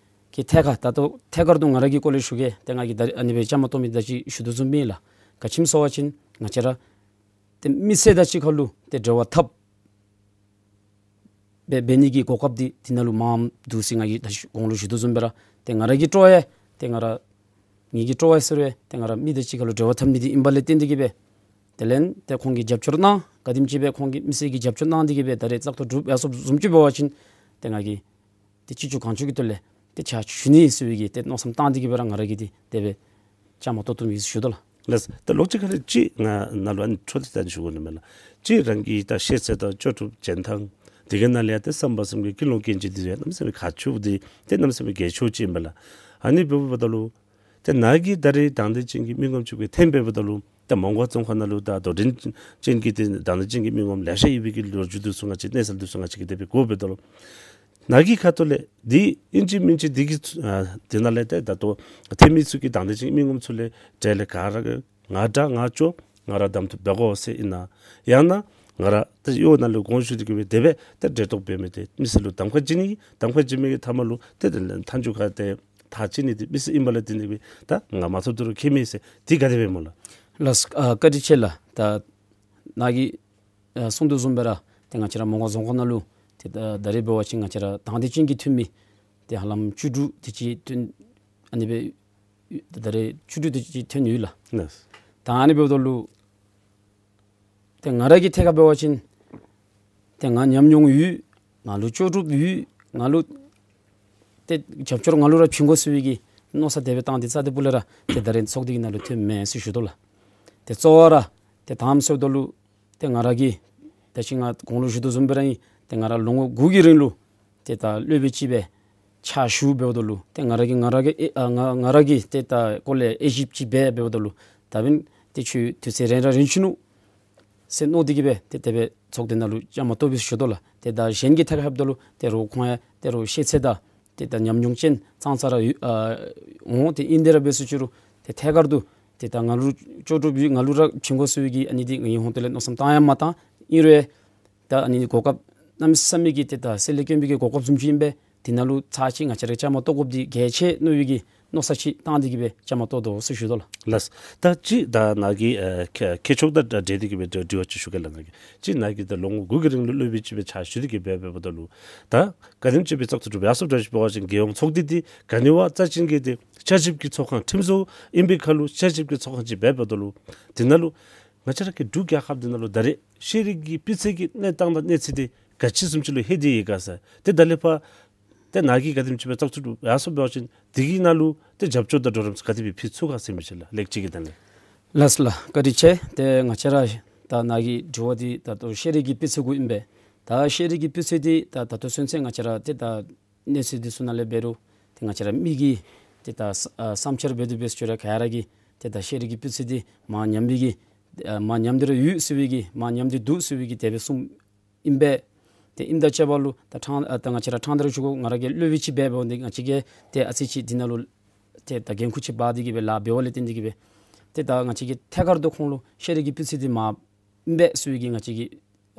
གི་ཐད་ཁར་ད་ལྟོ་ཐད་ཀར་དུ་ང་ར་གི་སྐོར་ལས་ཞུ་གེ། ཏེ་ང་གིས་ད་རེས་ཨ་ནི་སྦེ་བཅའ་མར་གཏོགས་མི་ད་ཅི་ཞུ་དོ་བཟུམ་སྦེ་ཨིན་ལགས། ག་ཅི་སྨོ་ཟེར་བ་ཅིན་ང་བཅས་ར་ཏེ་མི་སེར་དང་གཅིག་ཁར་ལུ་ཏེ་འབྲེལ་བ་འཐབ་སྦེ་འབད་ནི་གི་གོ་སྐབས་འདི་འདི་ནང་ལུ་མངམ་འདུག་ཟེར་ང་གིས་ད་ཅི་གོང་ལུ་ཞུ་དོ་བཟུམ་སྦེ་ར་ཏེ་ང་ར་གི་སྤྲོ་བ་ཡང་ཏེ་ང་ར་ངེ་གི་སྤྲོ་བ་ཟེར་བས་ཏེ་ང་ར་མི་དང་གཅིག་ཁར་ལུ་འབྲེལ་བ་འཐབ་ནི་འདི་ཨིནམ་ལས་བརྟེན་ཏེ་གིས་སྦེ་དེ་ལས་ཏེ་ཁོང་གིས་རྒྱབ་སྐྱོར་གནང་ག་དེམ་ཅིག་སྦེ་ཁོང་གིས་མི་སེར་གྱིས་རྒྱབ་སྐྱོར་གནང་སྟེ་གིས་སྦེ་ད་རེས་བཙག་འཐུ་གྲུབ་ཡར་སོངམ་བཟུམ་ཅིག་འབད་བ་ཅིན་ཏེ་ང་གིས་ཏེ་ཅི་ལྕོགས་གང་ལྕོགས་ཀྱི་ཐོག་ལས་ཏེ་ཕྱག་ཞུ་ནི་ཟེར་བའི་གི་ཏེ་མནོ་བསམ་བཏང་སྟེ་གིས་སྦེ་ར་ང་ར་གིས་ཏེ་དེ་སྦེ་བཅའ་མར་གཏོགས་གཏངམ་ཨིན་ཟེར་ཞུ་དོ་ལགས། ལགས། ད་ལོགས་གཅིག་ཁ་ལས་ཅིག་ང་ནཱ་ལུ་ཨ་ནི་འཕྲོ་འདི་ད་ཞུ་དགོ་ནི་མས་ལགས། ཅིག་རང་གི་ད་ཤེས་ཚད་དང་ལྕོགས་གྲུབ་འཇོན་ཐང་དེ་གི་ནང་ལས་ཡང་ཏེ་བསམ་པ་བསམ་གྱིས་ཀུན་སློང་སྐྱེ་ནི་འདི་ཡང་གནམ་མེད་ས་མེད་ཁག་ཆེཝ་འདི་ཏེ་གནམ་མེད་ས་མེད་གལ་ཆེཝ་ཅིག་ཨིན་པས་ལགས། ཨ་ནི་འབདཝ་ད་ལུ་ཏེ་ནཱ་གི་ད་རེས་དང་འདོད་ཅན་གྱི་མི་ངོམ་ཚུ་གིས་ཐོནམ་འབདཝ་ད་ལུ་ཏེ་མོང་སྒར་རྫོང་ཁག་ནང་ལུ་ད་དོ་འགྲན་ཅན་གྱི་ཏེ་དང་འདོད་ཅན་གྱི་མི་ངོམ་ལེ་ཤ་ཡོད་པའི་གི་ལོ་རྒྱུས་འདི་ཚུ་ང་བཅས་གནས་ཚུལ་འདི་ཚུ་ང་བཅས་ཀྱིས་དེ་སྦེ་གོ་འབདཝ་ད་ལུ་ནཱ་གི་ཁ་ཐུག་ལས་འདི་ཨིན་ཅི་མིན་ཅི་འདི་གི་ཨ་འདི་ནང་ལས་ཏེ་ད་ལྟོ་ཐོན་མི་ཚུ་གི་དང་འདོད་ཅན་གྱི་མི་ངོམ་ཚུ་ལས་གྲལ་ལས་ག་ར་གིས་ང་དྲག་ང་སྐྱོ་ང་ར་གདམ་འཐུ་འབད་དགོ་ཟེར་ཨིན་ན་ཡང་ན་ང་ར་ཏེ་གཡོག་ནང་ལུ་དགོངས་ཞུ་སྟེ་གིས་སྦེ་དེ་སྦེ་ཏེ་འབྲེལ་གཏོགས་འབད་མི་འདི་མི་སེར་ལུ་གདམ་ཁ་བྱིན་ནི་གདམ་ཁ་བྱིན་མི་གི་མཐའ་མ་ལུ་ཏེ་ཏེ་མཐའ་མཇུག་ཁར་ཏེ་ཐག་བཅད་ནི་འདི་མི་སེར་ཨིནམ་ལས་བརྟེན་ཏེ་སྦེ་ད་ང་མ་ཐོབ་ད་རུང་ཁྱད་མེད་ཟེར་འདི་ག་དེ་སྦེ་སྨོ་ལགས། ལགས། ཨ་བཀའ་དྲིན་ཆེ་ལགས། ད་ནཱ་གིས་ཨ་གསུངས་དོ་བཟུམ་སྦེ་ར་ཏེ་ང་བཅས་ར་མོང་སྒར་རྫོང་ཁག་ནང་ལུ་ཏེ་ད་ད་རེས་འབད་བ་ཅིན་ང་བཅས་ར་དང་འདོད་ཅན་གྱི་ཐོན་མི་ཏེ་ཧ་ལམ་བཅུ་དྲུག་དེ་ཅིག་ཐོན་ཨ་ནི་སྦེ་ད་རེས་བཅུ་དྲུག་དེ་ཅིག་ཐོན་ཡོད་ལགས། ལགས། ད་ཨ་ནི་འབདཝ་ད་ལུ་ཏེ་ང་ར་གི་ཐད་ཁར་འབད་བ་ཅིན་ཏེ་ང་ཉམས་མྱོང་ཡོད། ང་ལུ་ལྕོགས་གྲུབ་ཡོད། ང་ལུ་ཏེ་རྒྱབ་སྐྱོར་ང་ལུ་ར་བྱིན་དགོ་ཟེར་བའི་གི་མནོ་བསམ་དེ་སྦེ་བཏང་སྟེ་རྩ་དང་སྤུ་ལས་ར་ཏེ་ད་རེས་ཚོགས་སྡེ་གི་ནང་ལུ་ཐོནམ་མས་ཟེར་ཞུ་དོ་ལགས། ཏེ་གཙོ་བོ་ར་ཏེ་དང་པ་ཟེརཝ་ད་ལུ་ཏེ་ང་ར་གིས་ད་ཅི་ང་གོང་ལུ་ཞུ་དོ་བཟུམ་སྦེ་ར་ཨིན། ཏེ་ང་ར་ལོ་ངོ་དགུ་གི་རིང་ལུ་ ཏེ་ད་སློབ་དཔོན་ཅིག་སྦེ་ཕྱག་ཞུ་འབདཝ་ད་ལུ་ཏེ་ང་ར་གིས་ང་ར་གི་ཨེ་ཨ་ང་ང་ར་གི་ཏེ་ད་སྐོར་ལས་དབྱེ་ཞིབ་ཅིག་འབད་འབདཝ་ད་ལུ་ད་འབདན་ཏེ་ཁྱོད་དུས་ཚོད་རན་ར་རན་ཅི་ནུག་ཟེར་མནོ་སྟེ་གིས་སྦེ་ཏེ་དེ་སྦེ་ཚོགས་སྡེ་ནང་ལུ་བཅའ་མར་གཏོགས་པས་ཟེར་ཞུ་དོ་ལགས། ཏེ་ད་གཞན་གྱི་ཐད་ཁར་འབདཝ་ད་ལུ་ཏེ་རོགས་ཁོང་ཡང་ཏེ་རོགས་ཤེས་ཚད་དང་ཏེ་ད་ཉམས་མྱོང་ཅན་ཙང་ཙ་ར་ཡོད་ཨ་འོང་། ཏེ་ཨིན་དེ་ར་འབད་ཟེར་ཞུ་རུང་ཏེ་ཐད་ཀར་དུ་ཏེ་ད་ང་ལུ་ལྕོགས་གྲུབ་ཡོད་ང་ལུ་ར་བྱིན་དགོ་ཟེར་བའི་གི་ཨ་ནི་འདི་ངེའི་ཧོང་ཏོ་ལས་མནོ་བསམ་བཏང་ཡང་མ་བཏང་། ཨིན་རུང་ད་ཨ་ནི་གོ་སྐབས་གནམ་མེད་ས་མེད་ཀྱི་ཏེ་ད་གསེར་ལས་དཀོན་པའི་གི་གོ་སྐབས་བཟུམ་ཅིག་ཨིན་པས། དེ་ནང་ལུ་ཚར་གཅིག་ང་བཅས་ར་བཅའ་མར་གཏོགས་དགོཔ་འདི་གལ་ཆེ་མནོ་བའི་གི་མནོ་བསམ་ཅིག་བཏང་སྟེ་གིས་སྦེ་བཅའ་མར་གཏོགས་དོ་ཟེར་ཞུ་དོ་ལགས། ལགས། ད་ཅི་ད་ནཱ་གི་ཨ་ཁྱད་ཁྱད་ཆོས་དང་འབྲེལ་ཏེ་གིས་སྦེ་དྲི་དྲི་བ་ཅིག་ཞུ་གེ་ལགས། ནཱ་གི་ཅི་ནཱ་གིས་ད་ལོ་ངོ་དགུ་གི་རིང་ལུ་སློབ་དཔོན་ཅིག་སྦེ་ཕྱག་ཞུ་སྟེ་གིས་སྦེ་འབདཝ་ད་ལུ་ད་ག་དེམ་ཅིག་སྦེ་བཙག་འཐུ་གྲུབ་ཡར་སོངམ་འདྲཝ་ཅིག་འབད་བ་ཅིན་རྒྱལ་ཡོངས་ཚོགས་སྡེ་འདི་ག་ནི་བ་རྩ་ཅན་གྱི་ཏེ་བསྐྱར་ཞིབ་ཀྱི་ཚོགས་ཁང་ཁྲིམས་བཟོ་ཨིན་པའི་ཁར་ལུ་བསྐྱར་ཞིབ་ཀྱི་ཚོགས་ཁང་ཅིག་འབད་འབདཝ་ད་ལུ་དེ་ནང་ལུ་ང་བཅས་ར་གི་འབྲུག་རྒྱལ་ཁབ་འདི་ནང་ལུ་ད་རེས་ཤེས་རིག་གི་སྤུས་ཚད་ཀྱི་གནས་སྟངས་དང་གནས་ཚད་འདི་ག་ཅི་བཟུམ་ཅིག་ལུ་ལྷོད་དེ་ཡོད་ག་ཟེར། ཏེ་ད་ལས་ཕར་ཏེ་ནཱ་གིས་ག་དེམ་ཅིག་སྦེ་བཙག་འཐུ་གྲུབ་ཡར་སོངམ་འབད་བ་ཅིན་དེ་གི་ནང་ལུ་ཏེ་རྒྱབ་སྐྱོར་དང་གྲོགས་རམ་ག་དེ་སྦེ་ཕུལ་ཚུགས་ག་ཟེར་མི་ཅིག་ལགས། ལེགས་ཅིག་གི་དོན་ལས། ལགས་སོ་ལགས། བཀའ་དྲིན་ཆེ། ཏེ་ང་བཅས་ར་ད་ནཱ་གི་དྲི་བ་འདི་ད་ལྟོ་ཤེས་རིག་གི་སྤུས་ཚད་གུ་ཨིན་པས། ད་ཤེས་རིག་གི་སྤུས་ཚད་འདི་ད་ད་ལྟོ་ཚུན་ཚོད་ང་བཅས་ར་ཏེ་ད་གནས་ཚུལ་འདི་ཚུ་ནང་ལས་འབད་རུང་ཏེ་ང་བཅས་ར་མི་གིས་ཏེ་ད་ས་ཨ་བསམ་འཆར་འབད་དེ་འབད་ཟེར་ཞུ་རུང་ག་ར་གིས་ཏེ་ད་ཤེས་རིག་གི་སྤུས་ཚད་འདི་མར་ཉམས་པའི་གི་ཨ་མར་ཉམས་ཏེ་ར་ཡོད་ཟེར་བའི་གི་མར་ཉམས་ཏེ་འདུག་ཟེར་བའི་གི་དེ་སྦེ་གསུངམ་ཨིན་པས། ཏེ་ཨིནམ་དང་བཅས་པ་ལུ་ད་ཕྲང་ཨ་ད་ང་བཅས་ར་ཕྲང་སྟེ་ར་ཞུ་དགོ། ང་ར་གི་སློབ་དཔོན་ཅིག་འབད་འབདཝ་འདི་ང་བཅས་ཀྱིས་ཏེ་ཨ་ཙི་ཅིག་འདི་ནང་ལུ་ཏེ་ད་འགན་ཁུར་ཅིག་འབག་སྟེ་གིས་སྦེ་ལཱ་འབད་བ་ལས་བརྟེན་ཏེ་གིས་སྦེ་ཏེ་ད་ང་བཅས་ཀྱིས་ཐད་ཀར་དུ་ཁོང་ལུ་ཤེས་རིག་གི་སྤུས་ཚད་འདི་མར་ཨིན་པས་ཟེར་བའི་གི་ང་བཅས་ཀྱིས་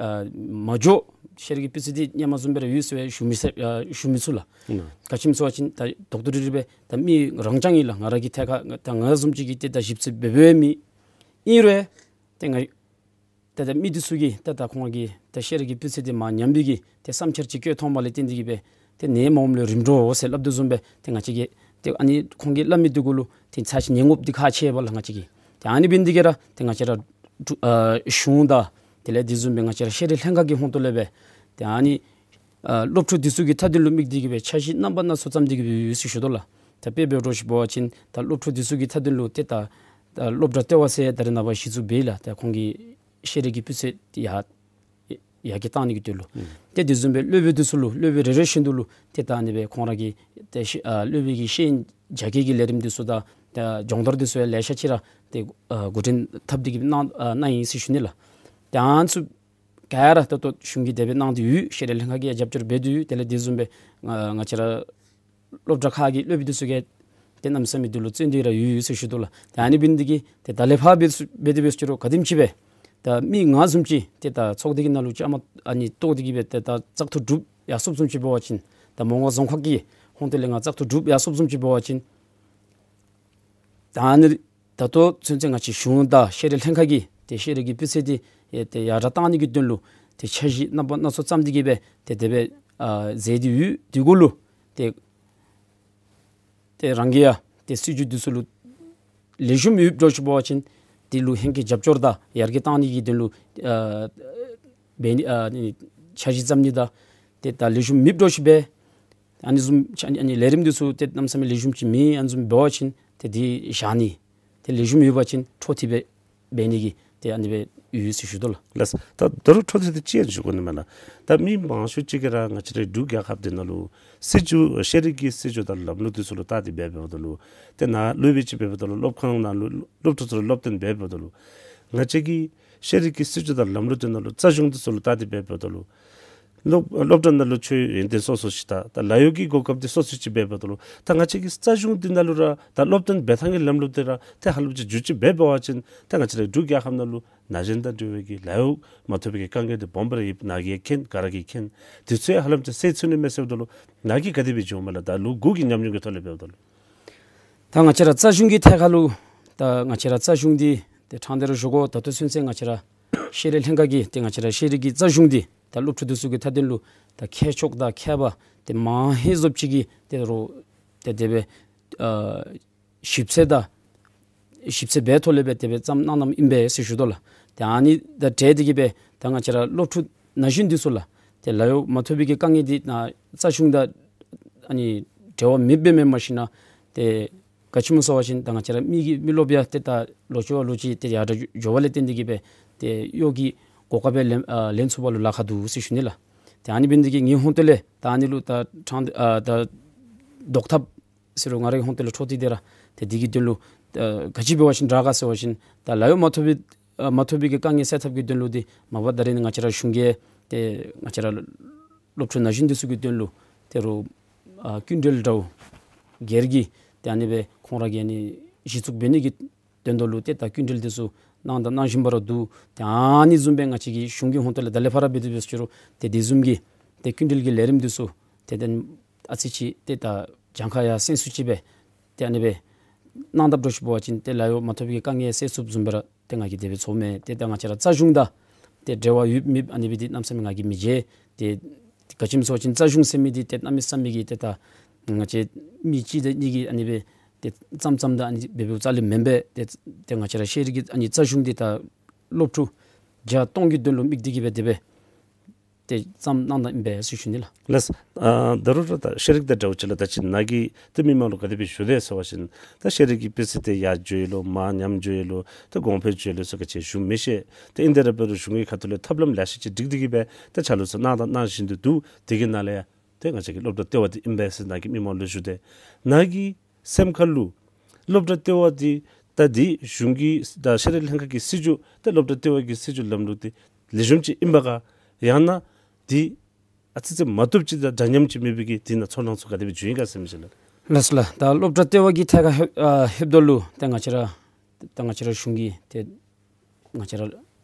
ཨ་མ་འགྱོ། ཤེས་རིག་གི་སྤུས་ཚད་འདི་སྔོན་མ་བཟུམ་སྦེ་ར་ཡོད་ཟེར་བའི་ཞུ་མི་ཚུ་ཨ་ཞུ་མི་ཚུགས་ལགས། ཨིན་ན། ག་ཅི་སྨོ་ཟེར་བ་ཅིན་ད་དོག་དོག་རི་རི་སྦེ་ད་མི་རང་རྐྱང་ཨིན་ལགས། ང་ར་གི་ཐད་ཁར་ད་ང་བཟུམ་ཅིག་གིས་ཏེ་ད་ཞིབ་འཚོལ་འབད་འབདཝ་མེད། ཨིན་རུང་ཏེ་ང་ཏེ་ད་མི་འདི་ཚུ་གིས་ཏེ་ད་ཁོང་གི་ཏེ་ཤེས་རིག་གི་སྤུས་ཚད་འདི་མར་ཉམས་པའི་གི་ཏེ་བསམ་འཆར་ཅིག་བཀོད་ཐོནམ་ལས་བརྟེན་ཏེ་གིས་སྦེ་ཏེ་ནད་མ་འོངམ་ལས་རིམ་གྲོ་འོང་ཟེར་སླབ་དོ་བཟུམ་སྦེ་ཏེ་ང་བཅས་ཀྱིས་ཏེ་ཨ་ནི་ཁོང་གིས་སླབ་མི་འདི་གུ་ལུ་ཏེ་ཚར་ཅིག་ཉན་དགོཔ་འདི་ཁག་ཆེ་བས་ལགས་ང་བཅས་ཀྱིས། ཏེ་ཨ་ནི་འབད་ནི་འདི་གིས་ར་ཏེ་ང་བཅས་ར་ཨ་གཞུང་དང་དེ་ལས་དེ་བཟུམ་སྦེ་ང་བཅས་ར་ཤེས་རིག་ལྷན་ཁག་གི་ཧོང་ཏོ་ལས་སྦེ་ཏེ་ཨ་ནི་ཨ་སློབ་ཕྲུག་འདི་ཚུ་གི་མཐའ་དོན་ལུ་དམིགས་ཏེ་གིས་སྦེ་འཆར་གཞི་རྣམ་པ་སྣ་ཚོགས་བརྩམས་ཏེ་གིས་སྦེ་ཡོད་ཟེར་ཞུ་དོ་ལགས། ད་དཔེ་འབད་དོ་ཞུ་བ་ཅིན་ད་སློབ་ཕྲུག་འདི་ཚུ་གི་མཐའ་དོན་ལུ་ཏེ་ད་ད་སློབ་གྲྭ་ལྟེ་བ་ཟེར་ད་རེས་ནངས་པ་གཞི་བཙུགས་འབད་ཡི་ལགས། ད་ཁོང་གི་ཤེས་རིག་གི་སྤུས་ཚད་ཡར་ཡར་རྒྱས་བཏང་ནི་གི་དོན་ལུ། ཨུམ། ཏེ་དེ་བཟུམ་སྦེ་སློབ་དཔོན་འདི་ཚུ་ལུ་སློབ་དཔོན་རེ་རེ་བཞིན་དུ་ལུ་ཏེ་ད་ཨ་ནི་སྦེ་ཁོང་ར་གི་ཏེ་ཤེས་ཨ་སློབ་དཔོན་གྱི་ཤེས་ཡོན་རྒྱ་སྐྱེད་ཀྱི་ལས་རིམ་འདི་ཚུ་དང་ད་སྦྱོང་བརྡར་འདི་ཚུ་ཡང་ལེ་ཤ་ཅིག་ར་ཏེ་ཨ་འགོ་འདྲེན་འཐབ་སྟེ་གིས་གནང་ཨ་གནང་ཡི་ཟེར་ཞུ་ནི་ལགས། ཏེ་ཨ་ནི་ཚུ་ག་ར་ད་ལྟོ་གཞུང་གིས་དེ་སྦེ་གནང་སྟེ་ཡོད། ཤེས་རིག་ལྷན་ཁག་གིས་རྒྱབ་སྐྱོར་འབད་དེ་ཡོད། དེ་ལས་དེ་བཟུམ་སྦེ་ང་ང་བཅས་ར་སློབ་གྲྭ་ཁག་གི་སློབ་དཔོན་འདི་ཚུ་གིས་ཏེ་གནམ་མེད་ས་མེད་འདི་ལུ་བརྩོན་ཏེ་ར་ཡོད་ཡོད་ཟེར་ཞུ་དོ་ལགས། ཏེ་ཨ་ནི་འབད་ནི་འདི་གིས་ཏེ་ད་ལས་ཕར་འབད་ཚུ་འབད་དེ་འབད་ཚུ་རུང་ག་དེམ་ཅིག་སྦེ་ད་མི་ང་བཟུམ་ཅིག་ཏེ་ད་ཚོགས་སྡེ་གི་ནང་ལུ་བཅའ་མར་ཨ་ནི་གཏོགས་ཏེ་གིས་སྦེ་ཏེ་ད་བཙག་འཐུ་གྲུབ་ཡར་སོངམ་བཟུམ་ཅིག་འབད་བ་ཅིན་ད་མོང་སྒར་རྫོང་ཁག་གི་ཧོང་ཏོ་ལས་ང་བཙག་འཐུ་གྲུབ་ཡར་སོངམ་བཟུམ་ཅིག་འབད་བ་ཅིན་ད་ཨ་ནི་ད་ལྟོ་ཚུན་ཚོད་ང་བཅས་གཞུང་དང་ཤེས་རིག་ལྷན་ཁག་གིས་ཏེ་ཤེས་རིག་གི་སྤུས་ཚད་འདི་ཨེ་ཏེ་ཡར་དྲག་བཏང་ནི་གི་དོན་ལུ་ཏེ་འཆར་གཞི་རྣམ་པ་སྣ་ཚོགས་བརྩམས་ཏེ་གིས་སྦེ་ཏེ་དེ་སྦེ་ཨ་མཛད་དེ་ཡོད། དེ་གུ་ལུ་ཏེ་ཏེ་རང་གིས་ཡང་ཏེ་སྲིད་བྱུས་འདི་ཚུ་ལུ་ལེགས་ཤོམ་ཡོདཔ་འདྲཝ་ཅིག་འབད་བ་ཅིན་དེ་ལུ་ཧེང་སྐལ་རྒྱབ་སྐྱོར་དང་ཡར་རྒྱས་བཏང་ནི་གི་དོན་ལུ་ཨ་འབད་ནི་ཨ་འཆར་གཞི་བརྩམ་ནི་དང་ཏེ་ད་ལེགས་ཤོམ་མེདཔ་འདྲཝ་ཅིག་འབད་ཨ་ནི་བཟུམ་ཨ་ནི་ཨ་ནི་ལས་རིམ་འདི་ཚུ་ཏེ་གནམ་མེད་ས་མེད་ལེགས་ཤོམ་ཅིག་མེད་ཨ་ནི་བཟུམ་འབད་བ་ཅིན་ཏེ་དེ་བཞག་ནི། ཏེ་ལེགས་ཤོམ་ཡོད་པ་ཅིན་འཕྲོ་མཐུད་སྦེ་འབད་ནི་གི་ཏེ་ཨ་ནི་སྦེ་ཡོད་ཟེར་ཞུ་དོ་ལགས། ལགས། ད་ད་རུང་འཕྲོ་མཐུད་དེ་ཅིག་ཡང་ཞུ་དགོ་ནི་མས་ལགས། ད་མི་མང་ཤོས་ཅིག་གིས་ར་ང་བཅས་རའི་འབྲུག་རྒྱལ་ཁབ་འདི་ནང་ལུ་སྲིད་བྱུས་ཤེས་རིག་གི་སྲིད་བྱུས་དང་ལམ་ལུགས་འདི་ཚུ་ལུ་བལྟ་སྟེ་འབད་འབདཝ་ད་ལུ་ཏེ་ནཱ་སློབ་དཔོན་ཅིག་འབད་འབདཝ་ད་ལུ་སློབ་ཁང་ནང་ལུ་སློབ་ཕྲུག་ཚུ་ལུ་སློབ་སྟོན་འབད་འབདཝ་ད་ལུ་ང་བཅས་ཀྱི་ཤེས་རིག་གི་སྲིད་བྱུས་དང་ལམ་ལུགས་འདི་ནང་ལུ་རྩ་གཞུང་འདི་ཚུ་ལུ་བལྟ་སྟེ་འབད་འབདཝ་ད་ལུ་སློབ་སློབ་གྲྭ་ནང་ལུ་ཆོས་ཡོན་ཏན་སོ་སོ་ཅིག་དང་ད་ལཱ་གཡོག་གི་གོ་སྐབས་འདི་སོ་སོ་ཅིག་འབད་འབདཝ་ད་ལུ་ད་ང་བཅས་ཀྱི་རྩ་གཞུང་འདི་ནང་ལུ་ར་ད་སློབ་སྟོན་འབད་ཐངས་ཀྱི་ལམ་ལུགས་འདི་ར་ཏེ་ཧ་ལམ་ཅིག་འགྱུར་བཅོས་འབད་འབད་བ་ཅིན་ད་ང་བཅས་རའི་འབྲུག་རྒྱལ་ཁབ་ནང་ལུ་ན་གཞོན་དང་འབྲེལ་བའི་གི་ལཱ་གཡོག་མ་ཐོབ་པའི་གི་དཀའ་ངལ་འདི་སྦོམ་སྦེ་ར་ཡོད། ནཱ་གིས་མཁྱེན། ག་ར་གིས་མཁྱེན། དེ་ཚུ་ཡང་ཧ་ལམ་ཅིག་སེལ་ཚུགས་ནི་མས་ཟེརཝ་ད་ལུ་ནཱ་གིས་ག་དེ་སྦེ་བརྗོད་མས་ལགས། ད་ལོ་དགུ་གི་ཉམས་མྱོང་གི་ཐོག་ལས་འབདཝ་ད་ལུ། ད་ང་བཅས་ར་རྩ་གཞུང་གི་ཐད་ཁར་ལུ་ད་ང་བཅས་ར་རྩ་གཞུང་འདི་ཏེ་ཕྲང་སྟེ་ར་ཞུ་དགོ། ད་ལྟོ་ཚུན་ཚོད་ང་བཅས་ར་ཤེས་རིག་ལྷན་ཁག་གིས་ཏེ་ང་བཅས་ར་ཤེས་རིག་གི་རྩ་གཞུང་འདི་ད་སློབ་ཕྲུག་འདི་ཚུ་གི་མཐའ་དོན་ལུ་ད་མཁས་མཆོག་དང་མཁས་པ་ཏེ་མང་ཧེང་བཟུམ་ཅིག་གིས་ཏེ་རོགས་ཏེ་དེ་སྦེ་ཨ་ཞིབ་འཚོལ་དང་ཞིབ་འཚོལ་འབད་ཐོག་ལས་སྦེ་དེ་སྦེ་བརྩམས་གནང་གནངམ་ཨིན་པས་ཟེར་ཞུ་དོ་ལགས། ཏེ་ཨ་ནི་དང་འབྲེལ་ཏེ་གིས་སྦེ་ད་ང་བཅས་ར་སློབ་ཕྲུག་ན་གཞོན་འདི་ཚུ་ལགས་ཏེ་ལཱ་གཡོག་མ་ཐོབ་པའི་གི་དཀའ་ངལ་འདི་ནཱ་རྩ་གཞུང་དང་ཨ་ནི་འབྲེལ་བ་མེདཔ་སྦེ་མེན་མ་གཞི་ནཱ་ཏེ་ག་ཅི་སྨོ་ཟེར་བ་ཅིན་ད་ང་བཅས་ར་མི་གི་མི་རློབས་ཡང་ཏེ་ད་ལོ་ཅིག་བ་ལོ་ཅིག་ཏེ་ཡར་དྲག་འགྱོ་བ་ལས་བརྟེན་ཏེ་གིས་སྦེ་ཏེ་གཡོག་གི་གོ་སྐབས་སྦེ་ལེན་ཨ་ལེན་ཚུགས་པ་ལུ་ལཱ་ཁག་འདུག་ཟེར་ཞུ་ནི་ལགས། ཏེ་ཨ་ནི་འབད་ནི་འདི་གིས་ངེའི་ཧོང་ཏོ་ལས་ད་ཨ་ནི་ལུ་ད་ཕྲང་ཨ་ད་བཟློག་ཐབས་ཟེར་རུང་ང་རའི་ཧོང་ཏོ་ལས་འཕྲོ་མཐུད་དེ་ར་ཏེ་འདི་གི་དོན་ལུ་ཨ་ག་ཅི་འབད་བ་ཅིན་དྲག་ག་ཟེར་བ་ཅིན་ད་ལཱ་གཡོག་མ་ཐོབ་པའི་ཨ་མ་ཐོབ་པའི་གི་དཀའ་ངལ་སེལ་ཐབས་ཀྱི་དོན་ལུ་འདི་མ་པ་ད་རེས་ནི་ང་བཅས་ར་གཞུང་གིས་ཏེ་ང་བཅས་ར་སློབ་ཕྲུག་ན་གཞོན་འདི་ཚུ་གི་དོན་ལུ་ད་རུང་ཨ་སྐྱིན་འགྲུལ་འདྲཝ་སྒེར་གྱི་ཏེ་ཨ་ནི་སྦེ་ཁོང་ར་གིས་ཨ་ནི་གཞི་བཙུགས་འབད་ནི་གི་དོན་དག་ལུ་ཏེ་ད་སྐྱིན་འགྲུལ་འདི་ཚུ་གནང་དང་གནང་བཞིན་པ་ར་འདུག། ཏེ་ཨ་ནི་བཟུམ་སྦེ་ང་བཅས་ཀྱི་གཞུང་གི་ཧོང་ཏོ་ལས་ད་ལས་ཕར་འབད་དེ་འབད་ཟེར་རུང་ཏེ་དེ་བཟུམ་གྱི་ཏེ་སྐྱིན་འགྲུལ་གྱི་ལས་རིམ་འདི་ཚུ་ཏེ་ཏེ་ཨ་ཙི་ཅིག་ཏེ་ད་གྱངས་ཁ་ཡང་སེང་སུ་ཅིག་སྦེ་ཏེ་ཨ་ནི་སྦེ་གནང་དཔ་འདྲཝ་ཅིག་འབད་བ་ཅིན་ཏེ་ལཱ་གཡོག་མ་ཐོབ་པའི་དཀའ་ངལ་སེལ་ཚུགསཔ་བཟུམ་སྦེ་ར་ཏེ་ང་གིས་དེ་སྦེ་ཚོརཝ་མས། ཏེ་ད་ང་བཅས་ར་རྩ་གཞུང་དང་ཏེ་འབྲེལ་བ་ཡོད་མེད་ཨ་ནི་སྦེ་འདི་གནམ་མེད་ས་མེད་ང་གིས་མི་མཇལ། ཏེ་ག་ཅི་སྨོ་ཟེར་བ་ཅིན་རྩ་གཞུང་ཟེར་མི་འདི་ཏེ་གནམ་མེད་ས་མེད་ཀྱི་ཏེ་ད་ང་བཅས་མི་གཅིག་དང་གཉིས་ཀྱིས་ཨ་ནི་སྦེ་ཏེ་བརྩམ་བརྩམ་དང་ཨ་ནི་འབད་འབདཝ་རྩ་ལས་མེན་པས། ཏེ་ཏེ་ང་བཅས་ར་ཤེས་རིག་གི་ཨ་ནི་རྩ་གཞུང་འདི་ད་སློབ་ཕྲུག་བརྒྱ་སྟོང་གི་དོན་ལུ་དམིགས་ཏེ་གིས་སྦེ་དེ་སྦེ་ཏེ་བརྩམ་གནང་ད་ཨིན་པས་ཟེར་ཞུ་ནི་ལགས། ལགས། ཨ་ད་རུང་ར་ད་ཤེས་རིག་དང་འབྲེལ་བ་ཅིག་ལགས། ད་ཅི་ནཱ་གིས་ཏེ་མི་མང་ལུ་ག་དེ་སྦེ་ཞུ་དེས་ཟེར་བ་ཅིན་ད་ཤེས་རིག་གི་སྤུས་ཚད་དེ་ཡར་འགྱོ་ཡི་ལོ་མར་ཉམས་འགྱོ་ཡི་ལོ་ད་གོང་འཕེལ་འགྱོ་ཡི་ལོ་ཟེར་ག་ཅི་ཞུ་མི་ཤེས། ཏེ་ཨིན་ཏེ་ར་འབད་རུང་གཞུང་གི་ཁ་ཐུག་ལས་ཐབས་ལམ་ལེ་ཤ་ཅིག་སྒྲིག་སྟེ་གིས་སྦེ་ད་ཆ་ལུ་ཚུ་གནང་དང་གནང་བཞིན་དུ་འདུག། དེ་གི་ནང་ལས་ཡང་ཏེ་ང་བཅས་ཀྱི་སློབ་གྲྭ་ལྟེ་བ་འདི་ཨིན་པས་ཟེར་ནཱ་གིས་མི་མང་ལུ་ཞུ་དེས། ནཱ་གི་སེམས་ཁ་ལུ་སློབ་གྲྭ་ལྟེ་བ་འདི་ད་འདི་གཞུང་གི་ད་ཤེས་རིག་ལྷན་ཁག་གི་སྲིད་བྱུས་ད་སློབ་གྲྭ་ལྟེ་བ་གི་སྲིད་བྱུས་ལམ་ལུགས་འདི་ལེགས་ཤོམ་ཅིག་ཨིན་པ་ག་ཡང་ན་འདི་ཨ་ཙི་ཙི་མ་བཏུབ་ཅིག་དང་འདྲ་མཉམ་ཅིག་མེད་པའི་གི་འདི་ནང་ཚོར་སྣང་ཚུ་ག་དེ་སྦེ་བྱུང་ཡི་ག་ཟེར་མི་ཅིག་ལགས། ལགས་སོ་ལགས། ད་སློབ་གྲྭ་ལྟེ་བ་གི་ཐད་ཁར་ལྷོད་ཨ་ལྷོདཔ་ད་ལུ་ཏེ་ང་བཅས་ར་ད་ང་བཅས་ར་གཞུང་གི་ཏེ་ང་བཅས་ར་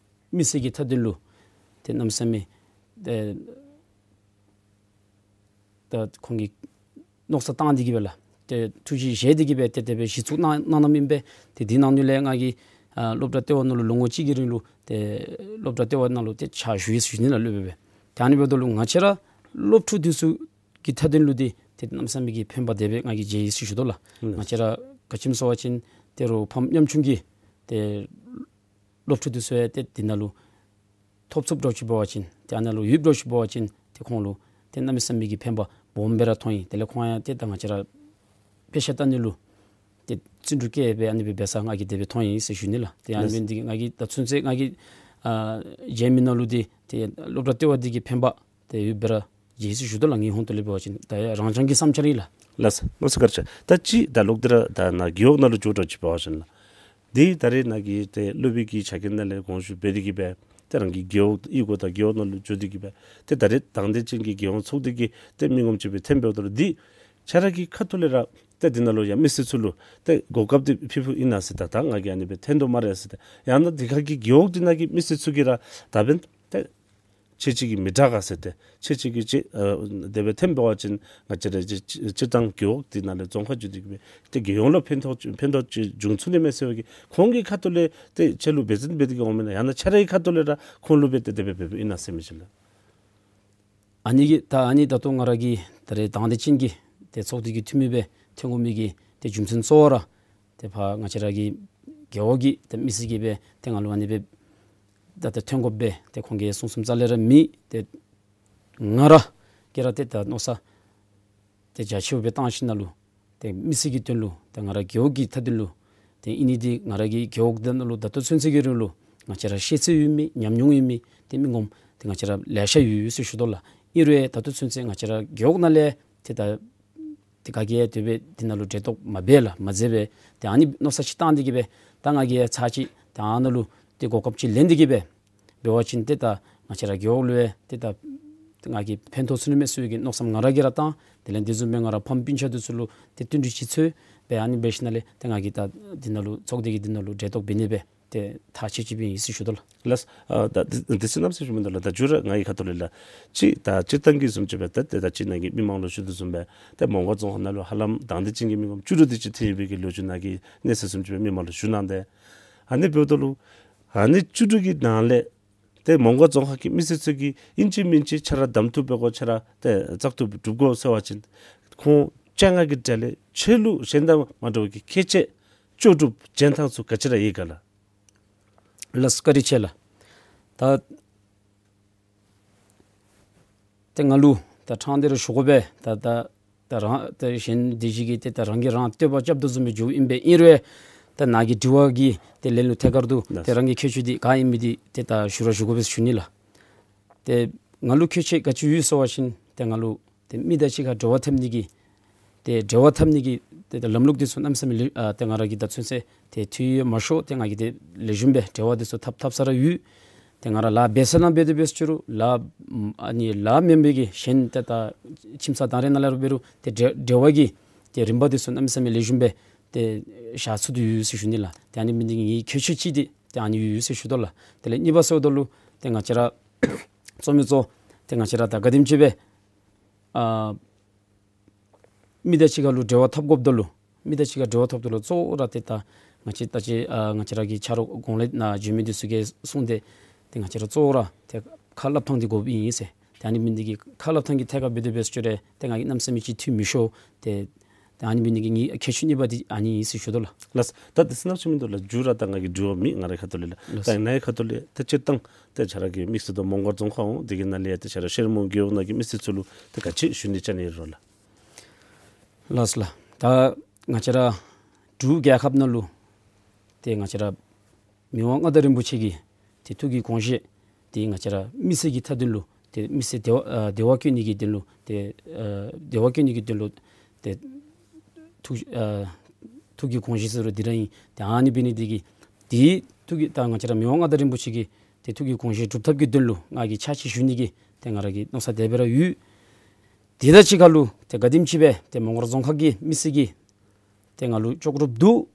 མི་སེར་གྱི་མཐའ་དོན་ལུ་ཏེ་གནམ་མེད་ས་མེད་ཏེ་ད་ཁོང་གིས་མནོ་བསམ་བཏང་སྟེ་གིས་སྦེ་ལགས་ཏེ་ཐུགས་བཞེད་བཞེས་ཏེ་གིས་སྦེ་ཏེ་དེ་སྦེ་གཞི་བཙུགས་གནང་གནངམ་ཨིན་པས། ཏེ་འདི་ནང་ལུ་ལས་ང་གིས་ཨ་སློབ་གྲྭ་ལྟེ་བ་ནང་ལུ་ལོ་ངོ་གཅིག་གི་རིང་ལུ་ཏེ་སློབ་གྲྭ་ལྟེ་བ་ནང་ལུ་ཏེ་ཕྱག་ཞུ་ཡི་ཟེར་ཞུ་ནི་ལགས་སློབ་དཔོན་སྦེ། ཏེ་ཨ་ནི་འབདཝ་ད་ལུ་ང་བཅས་ར་སློབ་ཕྲུག་འདི་ཚུ་གི་མཐའ་དོན་ལུ་འདི་ཏེ་གནམ་མེད་ས་མེད་ཀྱི་ཕན་པ་དེ་སྦེ་ང་གིས་མཇལ་ཡི་ཟེར་ཞུ་དོ་ལགས། ཨུམ། ང་བཅས་ར་ག་ཅི་སྨོ་ཟེར་བ་ཅིན་ད་རུང་ཕམ་ཉམ་ཆུང་གི་ཏེ་སློབ་ཕྲུག་འདི་ཚུ་ཡང་ཏེ་འདི་ནང་ལུ་ཐོབ་ཚུགསཔ་འདྲཝ་ཅིག་འབད་བ་ཅིན་ཏེ་ཨ་ནཱ་ལུ་ཡོདཔ་འདྲཝ་ཅིག་འབད་བ་ཅིན་ཏེ་ཁོང་ལུ་ཏེ་གནམ་མེད་ས་མེད་ཀྱི་ཕན་པ་སྦོམ་སྦེ་ར་མཐོང་ཡི། དེ་ལས་ཁོང་ཡང་ཏེ་ད་ང་བཅས་ར་དཔེ་ཆ་ལྟ་ནི་ལུ་ཏེ་བརྩོན་འགྲུས་བསྐྱེད་སྦེ་ཨ་ནི་སྦེ་འབད་ས་ང་གིས་དེ་སྦེ་མཐོང་ཡི་ཟེར་ཞུ་ནི་ལགས། ཏེ་ཨ་ནི་ལགས། འབད་ནི་འདི་ང་གིས་ད་ཚུན་ཚོད་ང་གིས་ཨ་མཇལ་མི་ནང་ལུ་འདི་ཏེ་སློབ་གྲྭ་ལྟེ་བ་འདི་གི་ཕན་པ་ཏེ་ཡོདཔ་སྦེ་ར་མཇལ་ཡི་ཟེར་ཞུ་དོ་ལགས། ངེའི་ཧོང་ཏོ་ལས་འབད་བ་ཅིན་ད་ཡང་རང་རྐྱང་གི་བསམ་འཆར་ཨིན་ལགས། ལགས་སོ། མ་ཚད་བཀའ་དྲིན་ཆེ། ད་ཅི་ད་ལོག་སྟེ་ར་ད་ནཱ་རྒེད་འོག་ནང་ལུ་འགྱོ་འདྲཝ་ཅིག་འབད་བ་ཅིན་ལགས། འདི་ད་རེས་ནཱ་གི་ཏེ་སློབ་དཔོན་གྱི་ཕྱག་འགན་ནང་ལས་དགོངས་ཞུ་འབད་དེ་གིས་སྦེ་ཏེ་རང་གི་རྒེད་འོག་གཡུས་སྒོ་དང་རྒེད་འོག་ནང་ལུ་འགྱོ་སྟེ་གིས་སྦེ་ཏེ་ད་རེས་དང་འདོད་ཅན་གྱི་རྒྱལ་ཡོངས་ཚོགས་སྡེ་གི་ཏེ་མི་ངོམ་ཅིག་སྦེ་ཐོན་འབདཝ་ད་ལུ་འདི་ཁྱོད་ར་གི་ཁ་ཐུག་ལས་ར་ཏེ་འདི་ནང་ལུ་ཡང་མི་སེར་ཚུ་ལུ་ཏེ་གོ་སྐབས་འདི་ཕུལ་ཕུལཝ་ཨིན་ན་ཟེར། ད་ད་ང་གིས་ཨ་ནི་སྦེ་ཐོན་དོ་སྨ་རེ་ཟེར། ཏེ་ཡང་ན་འདི་ཁ་གི་རྒེད་འོག་འདི་ནང་གི་མི་སེར་ཚུ་གིས་ར་ད་འབདན་ཏེ་ཁྱོད་ཅིག་གིས་མི་དྲག་ག་ཟེར། ཏེ་ཁྱོད་ཅིག་གིས་ཅིག་ཨ་དེ་སྦེ་ཐོན་འབད་བ་ཅིན་ང་བཅས་ར་སྤྱིར་བཏང་རྒེད་འོག་འདི་ནང་ལས་རྫོང་ཁག་བརྒྱུད་དེ་གིས་སྦེ་ཏེ་རྒྱལ་ཡོངས་ལུ་ཕན་ཐོགས་ཕན་ཐོགས་ཅིག་འབྱུང་ཚུགས་ནི་མས་ཟེར་བའི་གི་ཁོང་གི་ཁ་ཐུག་ལས་ཏེ་ཁྱོད་ལུ་འབད་བརྩོན་འབད་དེ་གིས་འོང་མེན་ན། ཡང་ན་ཁྱོད་རའི་ཁ་ཐུག་ལས་ར་ཁོང་ལུ་སྦེ་ཏེ་དེ་སྦེ་འབདཝ་ཨིན་ན་ཟེར་མི་ཅིག་ལགས། ཨ་ནི་གི་ད་ཨ་ནི་ད་ལྟོ་ང་ར་གི་ད་རེས་དང་འདོད་ཅན་གྱི་ཏེ་ཚོགས་སྡེ་གི་འཐུས་མི་སྦེ་ཐོན་དགོ་མི་གི་ཏེ་རྒྱུ་མཚན་གཙོ་བོ་ར་ཏེ་ཕར་ང་བཅས་ར་གི་རྒེད་འོག་གི་ཏེ་མི་སེར་གྱིས་སྦེ་ཏེ་ང་ལུ་ཨ་ནི་སྦེ་ད་ཏེ་ཐོན་དགོཔ་སྦེ་ཏེ་ཁོང་གིས་གསུང་གསུངམ་རྩ་ལས་ར་མེད། ཏེ་ང་ར་གིས་ར་ཏེ་ད་མནོ་བསམ་ཏེ་རྒྱ་ཆེཝ་སྦེ་བཏང་ཞིནམ་ལས་ཏེ་མི་སེར་གྱི་དོན་ལུ་ཏེ་ང་ར་རྒེད་འོག་གི་མཐའ་དོན་ལུ་ཏེ་ཨིན་ནི་འདི་ང་ར་གི་རྒེད་འོག་འདི་ནང་ལུ་ད་ལྟོ་ཚུན་ཚོད་ཀྱི་རིང་ལུ་ང་བཅས་ར་ཤེས་ཚད་ཡོད་མི་ཉམས་མྱོང་ཡོད་མི་ཏེ་མི་ངོམ་ཏེ་ང་བཅས་ར་ལེ་ཤ་ཡོད་ཡོད་ཟེར་ཞུ་དོ་ལགས། ཨིན་རུང་ད་ལྟོ་ཚུན་ཚོད་ང་བཅས་ར་རྒེད་འོག་ནང་ལས་ཏེ་ད་ཏེ་ག་གིས་ཡང་དེ་སྦེ་འདི་ནང་ལུ་གྲལ་གཏོགས་མ་འབད་ལགས། མ་མཛད་པས། ཏེ་ཨ་ནི་མནོ་བསམ་ཅིག་བཏང་སྟེ་གིས་སྦེ་ད་ང་གིས་ཡང་ཚར་ཅིག་ད་ཨ་ནཱ་ལུ་ཏེ་གོ་སྐབས་ཅིག་ལེན་ཏེ་གིས་སྦེ་འབད་བ་ཅིན་ཏེ་ད་ང་བཅས་ར་རྒེད་འོག་ལུ་ཡང་ཏེ་ད་ང་གིས་ཕན་ཐོགས་ཚུགས་ནི་མས་ཟེར་བའི་གི་མནོ་བསམ་ང་ར་གིས་ར་བཏང་། དེ་ལས་འདི་བཟུམ་སྦེ་ང་ར་ཕམ་སྤུན་ཆ་འདི་ཚུ་ལུ་ཏེ་བསྟུན་གྲོས་ཅིག་འཚོལ་སྦེ་ཨ་ནི་འབད་ཞིནམ་ལས་ཏེ་ང་གིས་ད་འདི་ནང་ལུ་ཚོགས་སྡེ་གི་འདི་ནང་ལུ་གྲལ་གཏོགས་འབད་ནི་སྦེ་ཏེ་ཐག་བཅད་བཅདཔ་ཨིན་ཟེར་ཞུ་དོ་ལགས། ལགས། ཨ་ད་འདི་འདི་ཚུ་གནམ་མེད་ས་མེད་ཞུ་མི་འདུག་ལགས། ད་མཇུག་ར་ངེའི་ཁ་ཐུག་ལས་ལགས། ཅིག་ད་སྤྱིར་བཏང་གི་བཟུམ་ཅིག་སྦེ་ད་ཏེ་ད་ཅི་ནཱ་གིས་མི་མང་ལུ་ཞུ་དོ་བཟུམ་སྦེ་ཏེ་མོང་སྒར་རྫོང་ཁག་ནང་ལུ་ཧ་ལམ་དང་འདོད་ཅན་གྱི་མི་ངོམ་བཅུ་དྲུག་དེ་ཅིག་ཐོན་ཡོད་པའི་གི་ལོ་རྒྱུས་ནཱ་གིས་གནས་ཚུལ་བཟུམ་ཅིག་སྦེ་མི་མང་ལུ་ཞུ་གནང་སྟེ། ཨ་ནི་འབདཝ་ད་ལུ་ཨ་ནི་བཅུ་དྲུག་གི་ནང་ལས་ཏེ་མོང་སྒར་རྫོང་ཁག་གི་མི་སེར་ཚུ་གིས་ཨིན་ཅི་མིན་ཅི་ཁྱོད་ར་གདམ་འཐུ་འབད་དགོ། ཁྱོད་ར་ཏེ་བཙག་འཐུ་སྒྲུབ་དགོ་ཟེར་བ་ཅིན་ཁོང་བཅོ་ལྔ་གི་གྲས་ལས་ཁྱོད་ལུ་གཞན་དང་མ་འདྲ་བའི་གི་མཁས་མཆོག་ལྕོགས་གྲུབ་རྒྱན་ཐང་ཚུ་ག་ཅི་ར་ཡོད་ག་ལགས། ལགས་སོ། བཀའ་དྲིན་ཆེ་ལགས། ད་ཏེ་ང་ལུ་ད་ཕྲང་སྟེ་ར་ཞུ་དགོ་པས། ད་ད་ད་རང་ད་གཞན་འདི་ཅིག་གིས་ཏེ་ད་རང་གིས་རང་བསྟོད་པ་རྐྱབ་དོ་བཟུམ་སྦེ་འགྱོཝ་ཨིན་པས། ཨིན་རུང་ད་ནཱ་གི་དྲི་བ་གི་ཏེ་ལན་ལུ་ཐད་ཀར་དུ་ཏེ་རང་གི་ཁྱད་ཆོས་འདི་ག་ཨིན་མི་འདི་ཏེ་ད་ཞུ་ར་ཞུ་དགོ་པས་ཞུ་ནི་ལགས། ཏེ་ ང་ལུ་ཁྱད་ཆོས་ག་ཅི་ཡོད་ཟེར་བ་ཅིན་ཏེ་ང་ལུ་ཏེ་མི་དང་གཅིག་ཁར་འབྲེལ་བ་འཐབ་ནི་གི་ཏེ་འབྲེལ་བ་འཐབ་ནི་གི་ཏེ་ཏེ་ལམ་ལུགས་འདི་ཚུ་གནམ་མེད་ས་མེད་ལེ་ཨ་ཏེ་ང་ར་གིས་ད་ཚུན་ཚོད་ཏེ་ཐོས་ཡང་མ་ཤེས། ཏེ་ང་གིས་ཏེ་ལེགས་ཤོམ་སྦེ་འབྲེལ་བ་འདི་ཚུ་འཐབ་འཐབ་ས་ར་ཡོད། ཏེ་ང་ར་ལཱ་འབད་ས་ནང་འབད་དེ་འབད་ས་ཅི་རུང་ལཱ་ཨ་ནི་ལཱ་མེན་པའི་གི་གཞན་ཏེ་ད་ཁྱིམ་ཚང་དང་རེ་ནང་ལས་ར་འབད་རུང་ཏེ་འབྲེལ་འབྲེལ་བ་གི་ཏེ་རིམ་པ་འདི་ཚུ་གནམ་མེད་ས་མེད་ལེགས་ཤོམ་སྦེ་ཏེ་བཞག་ཚུགས་ཏེ་ཡོད་ཟེར་ཞུ་ནི་ལགས། ཏེ་ཨ་ནི་འབད་ནི་འདི་གིས་ངེའི་ཁྱད་ཆོས་ཅིག་འདི་ཏེ་ཨ་ནི་ཡོད་ཟེར་ཞུ་དོ་ལགས། དེ་ལས་གཉིས་པ་ཟེརཝ་ད་ལུ་ཏེ་ང་བཅས་ར་གཙོ་མི་གཙོ་ཏེ་ང་བཅས་ར་ད་ག་དེམ་ཅིག་སྦེ་ཨ་མི་དང་གཅིག་ཁར་ལུ་འབྲེལ་བ་འཐབ་དགོཔ་ད་ལུ་མི་དང་གཅིག་ཁར་འབྲེལ་བ་འཐབ་ད་ལུ་གཙོ་བོ་ར་ཏེ་ད་ང་བཅས་ད་ཅི་ཨ་ང་བཅས་ར་གི་ཆ་རོགས་གོང་ལས་ནང་འཇོན་མི་འདི་ཚུ་གིས་གསུངས་ཏེ་ཏེ་ང་བཅས་ར་གཙོ་བོ་ར་ཏེ་ཁ་སླབ་ཐངས་འདི་དགོཔ་ཨིན་ཟེར། ཏེ་ཨ་ནི་འབད་ནི་འདི་གིས་ཁ་སླབ་ཐངས་ཀྱི་ཐད་ཁར་འབད་དེ་འབད་ས་ཅི་རུང་ཏེ་ང་གིས་གནམ་མེད་ས་མེད་ཅིག་འཐུས་མི་ཤོར། ཏེ་ཏེ་ཨ་ནི་འབད་ནི་འདི་གིས་ངེའི་ཁྱད་ཆོས་གཉིས་པ་འདི་ཨ་ནི་ཨིན་ཟེར་ཞུ་དོ་ལགས། ལགས། ད་དེ་ཚུ་ནང་ཅིག་མིན་འདུག་ལགས། མཇུག་ར་ད་ང་གིས་དྲི་བ་མེད། ང་རའི་ཁ་ཐུག་ལས་ལགས། ད་ངེའི་ཁ་ཐུག་ལས་ཏེ་སྤྱིར་བཏང་ཏེ་ཁྱོད་ར་གིས་དམིགས་བསལ་དུ་མོང་སྒར་རྫོང་ཁག་འོང་འདི་གི་ནང་ལས་ཏེ་ཁྱོད་ར་ཤེར་མོང་རྒེད་འོག་ནང་གི་མི་སེར་ཚུ་ལུ་ཏེ་ག་ཅི་ཞུ་ནི་ཅིག་ཨིན་རུང་ལགས། ལགས་ལགས། ད་ང་བཅས་ར་འབྲུག་རྒྱལ་ཁབ་ནང་ལུ་ཏེ་ང་བཅས་ར་མི་དབང་མངའ་བདག་རིན་པོ་ཆེ་གི་ཏེ་ཐུགས་ཀྱི་དགོངས་བཞེད་འདི་ང་བཅས་ར་མི་སེར་གྱི་མཐའ་དོན་ལུ་ཏེ་མི་སེར་བདེ་བ་ཨ་བདེ་བ་བཀོད་ནི་གི་དོན་ལུ་ཏེ་ཨ་བདེ་བ་བཀོད་ནི་གི་དོན་ལུ་ཏེ་ཐུགས་ཨ་ཐུགས་ཀྱི་དགོངས་བཞེད་ཟེར་རུང་འདི་ར་ཨིན། ཏེ་ཨ་ནི་འབད་ནི་འདི་གིས་ཏེ་ཐུགས་ཀྱི་ད་ང་བཅས་ར་མི་དབང་མངའ་བདག་རིན་པོ་ཆེ་གི་ཏེ་ཐུགས་ཀྱི་དགོངས་བཞེད་སྒྲུབ་ཐབས་ཀྱི་དོན་ལུ་ང་གིས་ཕྱག་ཕྱིད་ཞུ་ནི་གི་ཏེ་ང་ར་གི་མནོ་བསམ་དེ་སྦེ་ར་ཡོད། དེ་དང་གཅིག་ཁར་ལུ་ཏེ་ག་དེམ་ཅིག་སྦེ་ཏེ་མོང་སྒར་རྫོང་ཁག་གི་མི་སེར་གྱིས་ཏེ་ང་ལུ་ལྕོགས་གྲུབ་འདུག།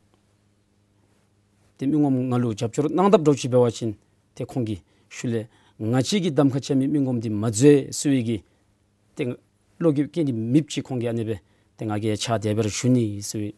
ཏེ་མི་ངོམ་ང་ལུ་རྒྱབ་སྐྱོར་གནང་དཔ་འདྲཝ་ཅིག་འབད་བ་ཅིན་ཏེ་ཁོང་གི་ཤུལ་ལས་ང་བཅས་ཀྱི་གདམ་ཁ་རྐྱབ་མི་མི་ངོམ་འདི་མ་འཛོལ་ཟེར་བའི་གི་ཏེ་བློ་འགྱོད་བསྐྱེད་ནི་མེདཔ་ཅིག་ཁོང་གིས་ཨ་ནི་སྦེ་ཏེ་ང་གིས་ཕྱག་དེ་སྦེ་ར་ཞུ་ནི་ཟེར་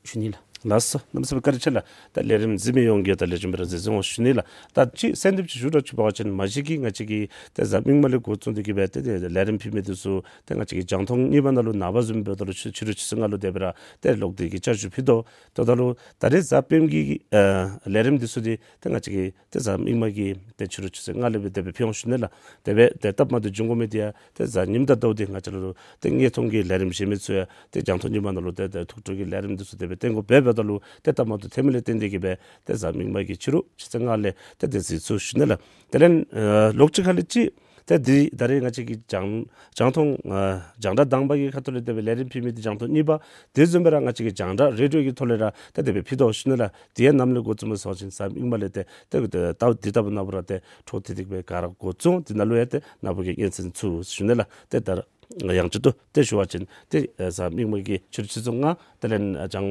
ཞུ་ནི་ལགས། ལགས་སོ། གནམ་མེད་ས་མེད་བཀའ་དྲིན་ཆེ་ལགས། ད་ལས་རིམ་གཟིགས་མི་ཡོངས་ཀྱིས་ད་ལེགས་ཤོམ་སྦེ་ར་གཟིགས་གཟིགསཔ་འོང་ཞུ་ནི་ལགས། ད་ཅིག་གསལ་འདེབས་ཅིག་ཞུ་འདྲཝ་ཅིག་འབད་བ་ཅིན་མ་གཞི་གིས་ང་བཅས་ཀྱི་ཏེ་གཟའ་མིག་དམར་ལས་འགོ་བཙུགས་ཏེ་གི་སྦེ་ཏེ་ཏེ་ལས་རིམ་ཕུལ་མི་འདི་ཚུ་ཏེ་ང་བཅས་ཀྱིས་རྒྱང་མཐོང་གཉིས་པ་ནང་ལུ་ནངས་པ་བཟུམ་འབདཝ་ད་ལུ་ཕྱི་ཕྱི་རུ་ཆུ་ཚོད་ལྔ་ལུ་དེ་སྦེ་ར་ཏེ་ལོག་སྟེ་གི་བསྐྱར་ཞུ་ཕུལ་དོ། ད་ད་ལུ་ད་རེས་གཟའ་སྤེནམ་གྱི་ཨ་ལས་རིམ་འདི་ཚུ་འདི་ཏེ་ང་བཅས་ཀྱིས་ཏེ་གཟའ་མིག་དམར་གྱི་ཏེ་ཕྱི་རུ་ཆུ་ཚོད་ལྔ་ལས་སྦེ་དེ་སྦེ་ཕུལ་འོང་ཞུ་ནི་ལགས། དེ་སྦེ་ཏེ་སྟབས་མ་བདེཝ་འབྱུང་དགོ་མི་འདི་ཡང་ཏེ་གཟའ་ཉིམ་དང་ཟླཝ་འདི་ང་བཅས་ལུ་ཏེ་དངོས་མཐོང་གི་ལས་རིམ་གཞན་མི་ཚུ་ཡང་ཏེ་རྒྱང་མཐོང་གཉིས་པ་ནང་ལུ་ཏེ་ཏེ་ཐུགས་སྤྲོ་གི་ལས་རིམ་འདི་ཚུ་དེ་སྦེ་སྟོན་དགོཔ་འབདཝ་ད་ལུ་ཏེ་སྟབས་མ་བདེཝ་ཐོན་མི་ལས་བརྟེན་ཏེ་གི་སྦེ་ཏེ་གཟའ་མིག་དམར་གྱི་ཕྱི་རུ་ཆུ་ཚོད་ལྔ་ལས་ཏེ་ཏེ་གཟིགས་ཚུགས་ཞུ་ནི་ལགས། དེ་ལས་ཨ་ལོགས་ཅིག་ཁ་ལས་ཅིག་ཏེ་འདི་ད་རེས་ང་བཅས་ཀྱི་རྒྱང་རྒྱང་མཐོང་ཨ་རྒྱང་བསྒྲགས་དང་པ་གི་ཁ་ཐུག་ལས་དེ་སྦེ་ལས་རིམ་ཕུལ་མི་འདི་རྒྱང་མཐོང་གཉིས་པ། དེ་བཟུམ་སྦེ་ར་ང་བཅས་ཀྱི་རྒྱང་བསྒྲགས་རེ་ཌི་ཡོ་གི་ཐོག་ལས་ར་ཏེ་དེ་སྦེ་ཕུལ་དོ་ཞུ་ནི་ལགས། དེ་ཡང་ནམ་ལས་འགོ་བཙུགས་སྨོ་ཟེར་བ་ཅིན་གཟའ་མིག་དམར་ལས་ཏེ་ཏེ་ཏེ་ད་འདི་ལྟ་བུ་ནང་འབད་ར་ཏེ་འཕྲོ་མཐུད་དེ་གི་སྦེ་ག་ར་འགོ་བཙུགས། དེ་ནང་ལུ་ཡང་ཏེ་ནཱ་བུ་གིས་སྙན་གསན་ཚུགས་ཞུ་ནི་ལགས། ཏེ་ད་ར་ཡང་ཅིག་ཏུ་ཏེ་ཞུ་བ་ཅིན་ཏེ་ཨ་གཟའ་མིག་དམར་གྱི་ཕྱི་རུ་ཆུ་ཚོད་ལྔ། དེ་ལས་ཨ་རྒྱང་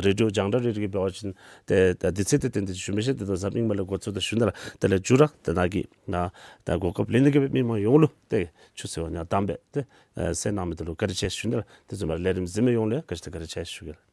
རེ་ཌི་ཡོ་རྒྱང་བསྒྲགས་རེ་ཌི་ཡོ་གི་འབད་བ་ཅིན་ཏེ་ད་དུས་ཚོད་དེ་ཏན་ཏན་ཞུ་མི་ཤེས། ཏེ་ད་གཟའ་མིག་དམར་ལས་འགོ་བཙུགས་ད་ཞུ་ནི་ལགས། དེ་ལས་མཇུག་ར་ཏེ་ནཱ་གི་ནཱ་ད་གོ་སྐབས་ལེན་ཏེ་གི་སྦེ་མི་མང་ཡོངས་ལུ་ཏེ་ཆུ་ཚོད་ཡང་དམ་པའི་ཏེ་ཨ་གསན་གནང་མི་འདི་ལུ་བཀའ་དྲིན་ཆེ་ཞུ་ནི་ལགས། དེ་བཟུམ་སྦེ་ལས་རིམ་གཟིགས་མི་ཡོངས་ལུ་ཡང་བཀའ་དྲིན་ཆེ་བཀའ་དྲིན་ཆེ་ཞུ་གེ་ལགས།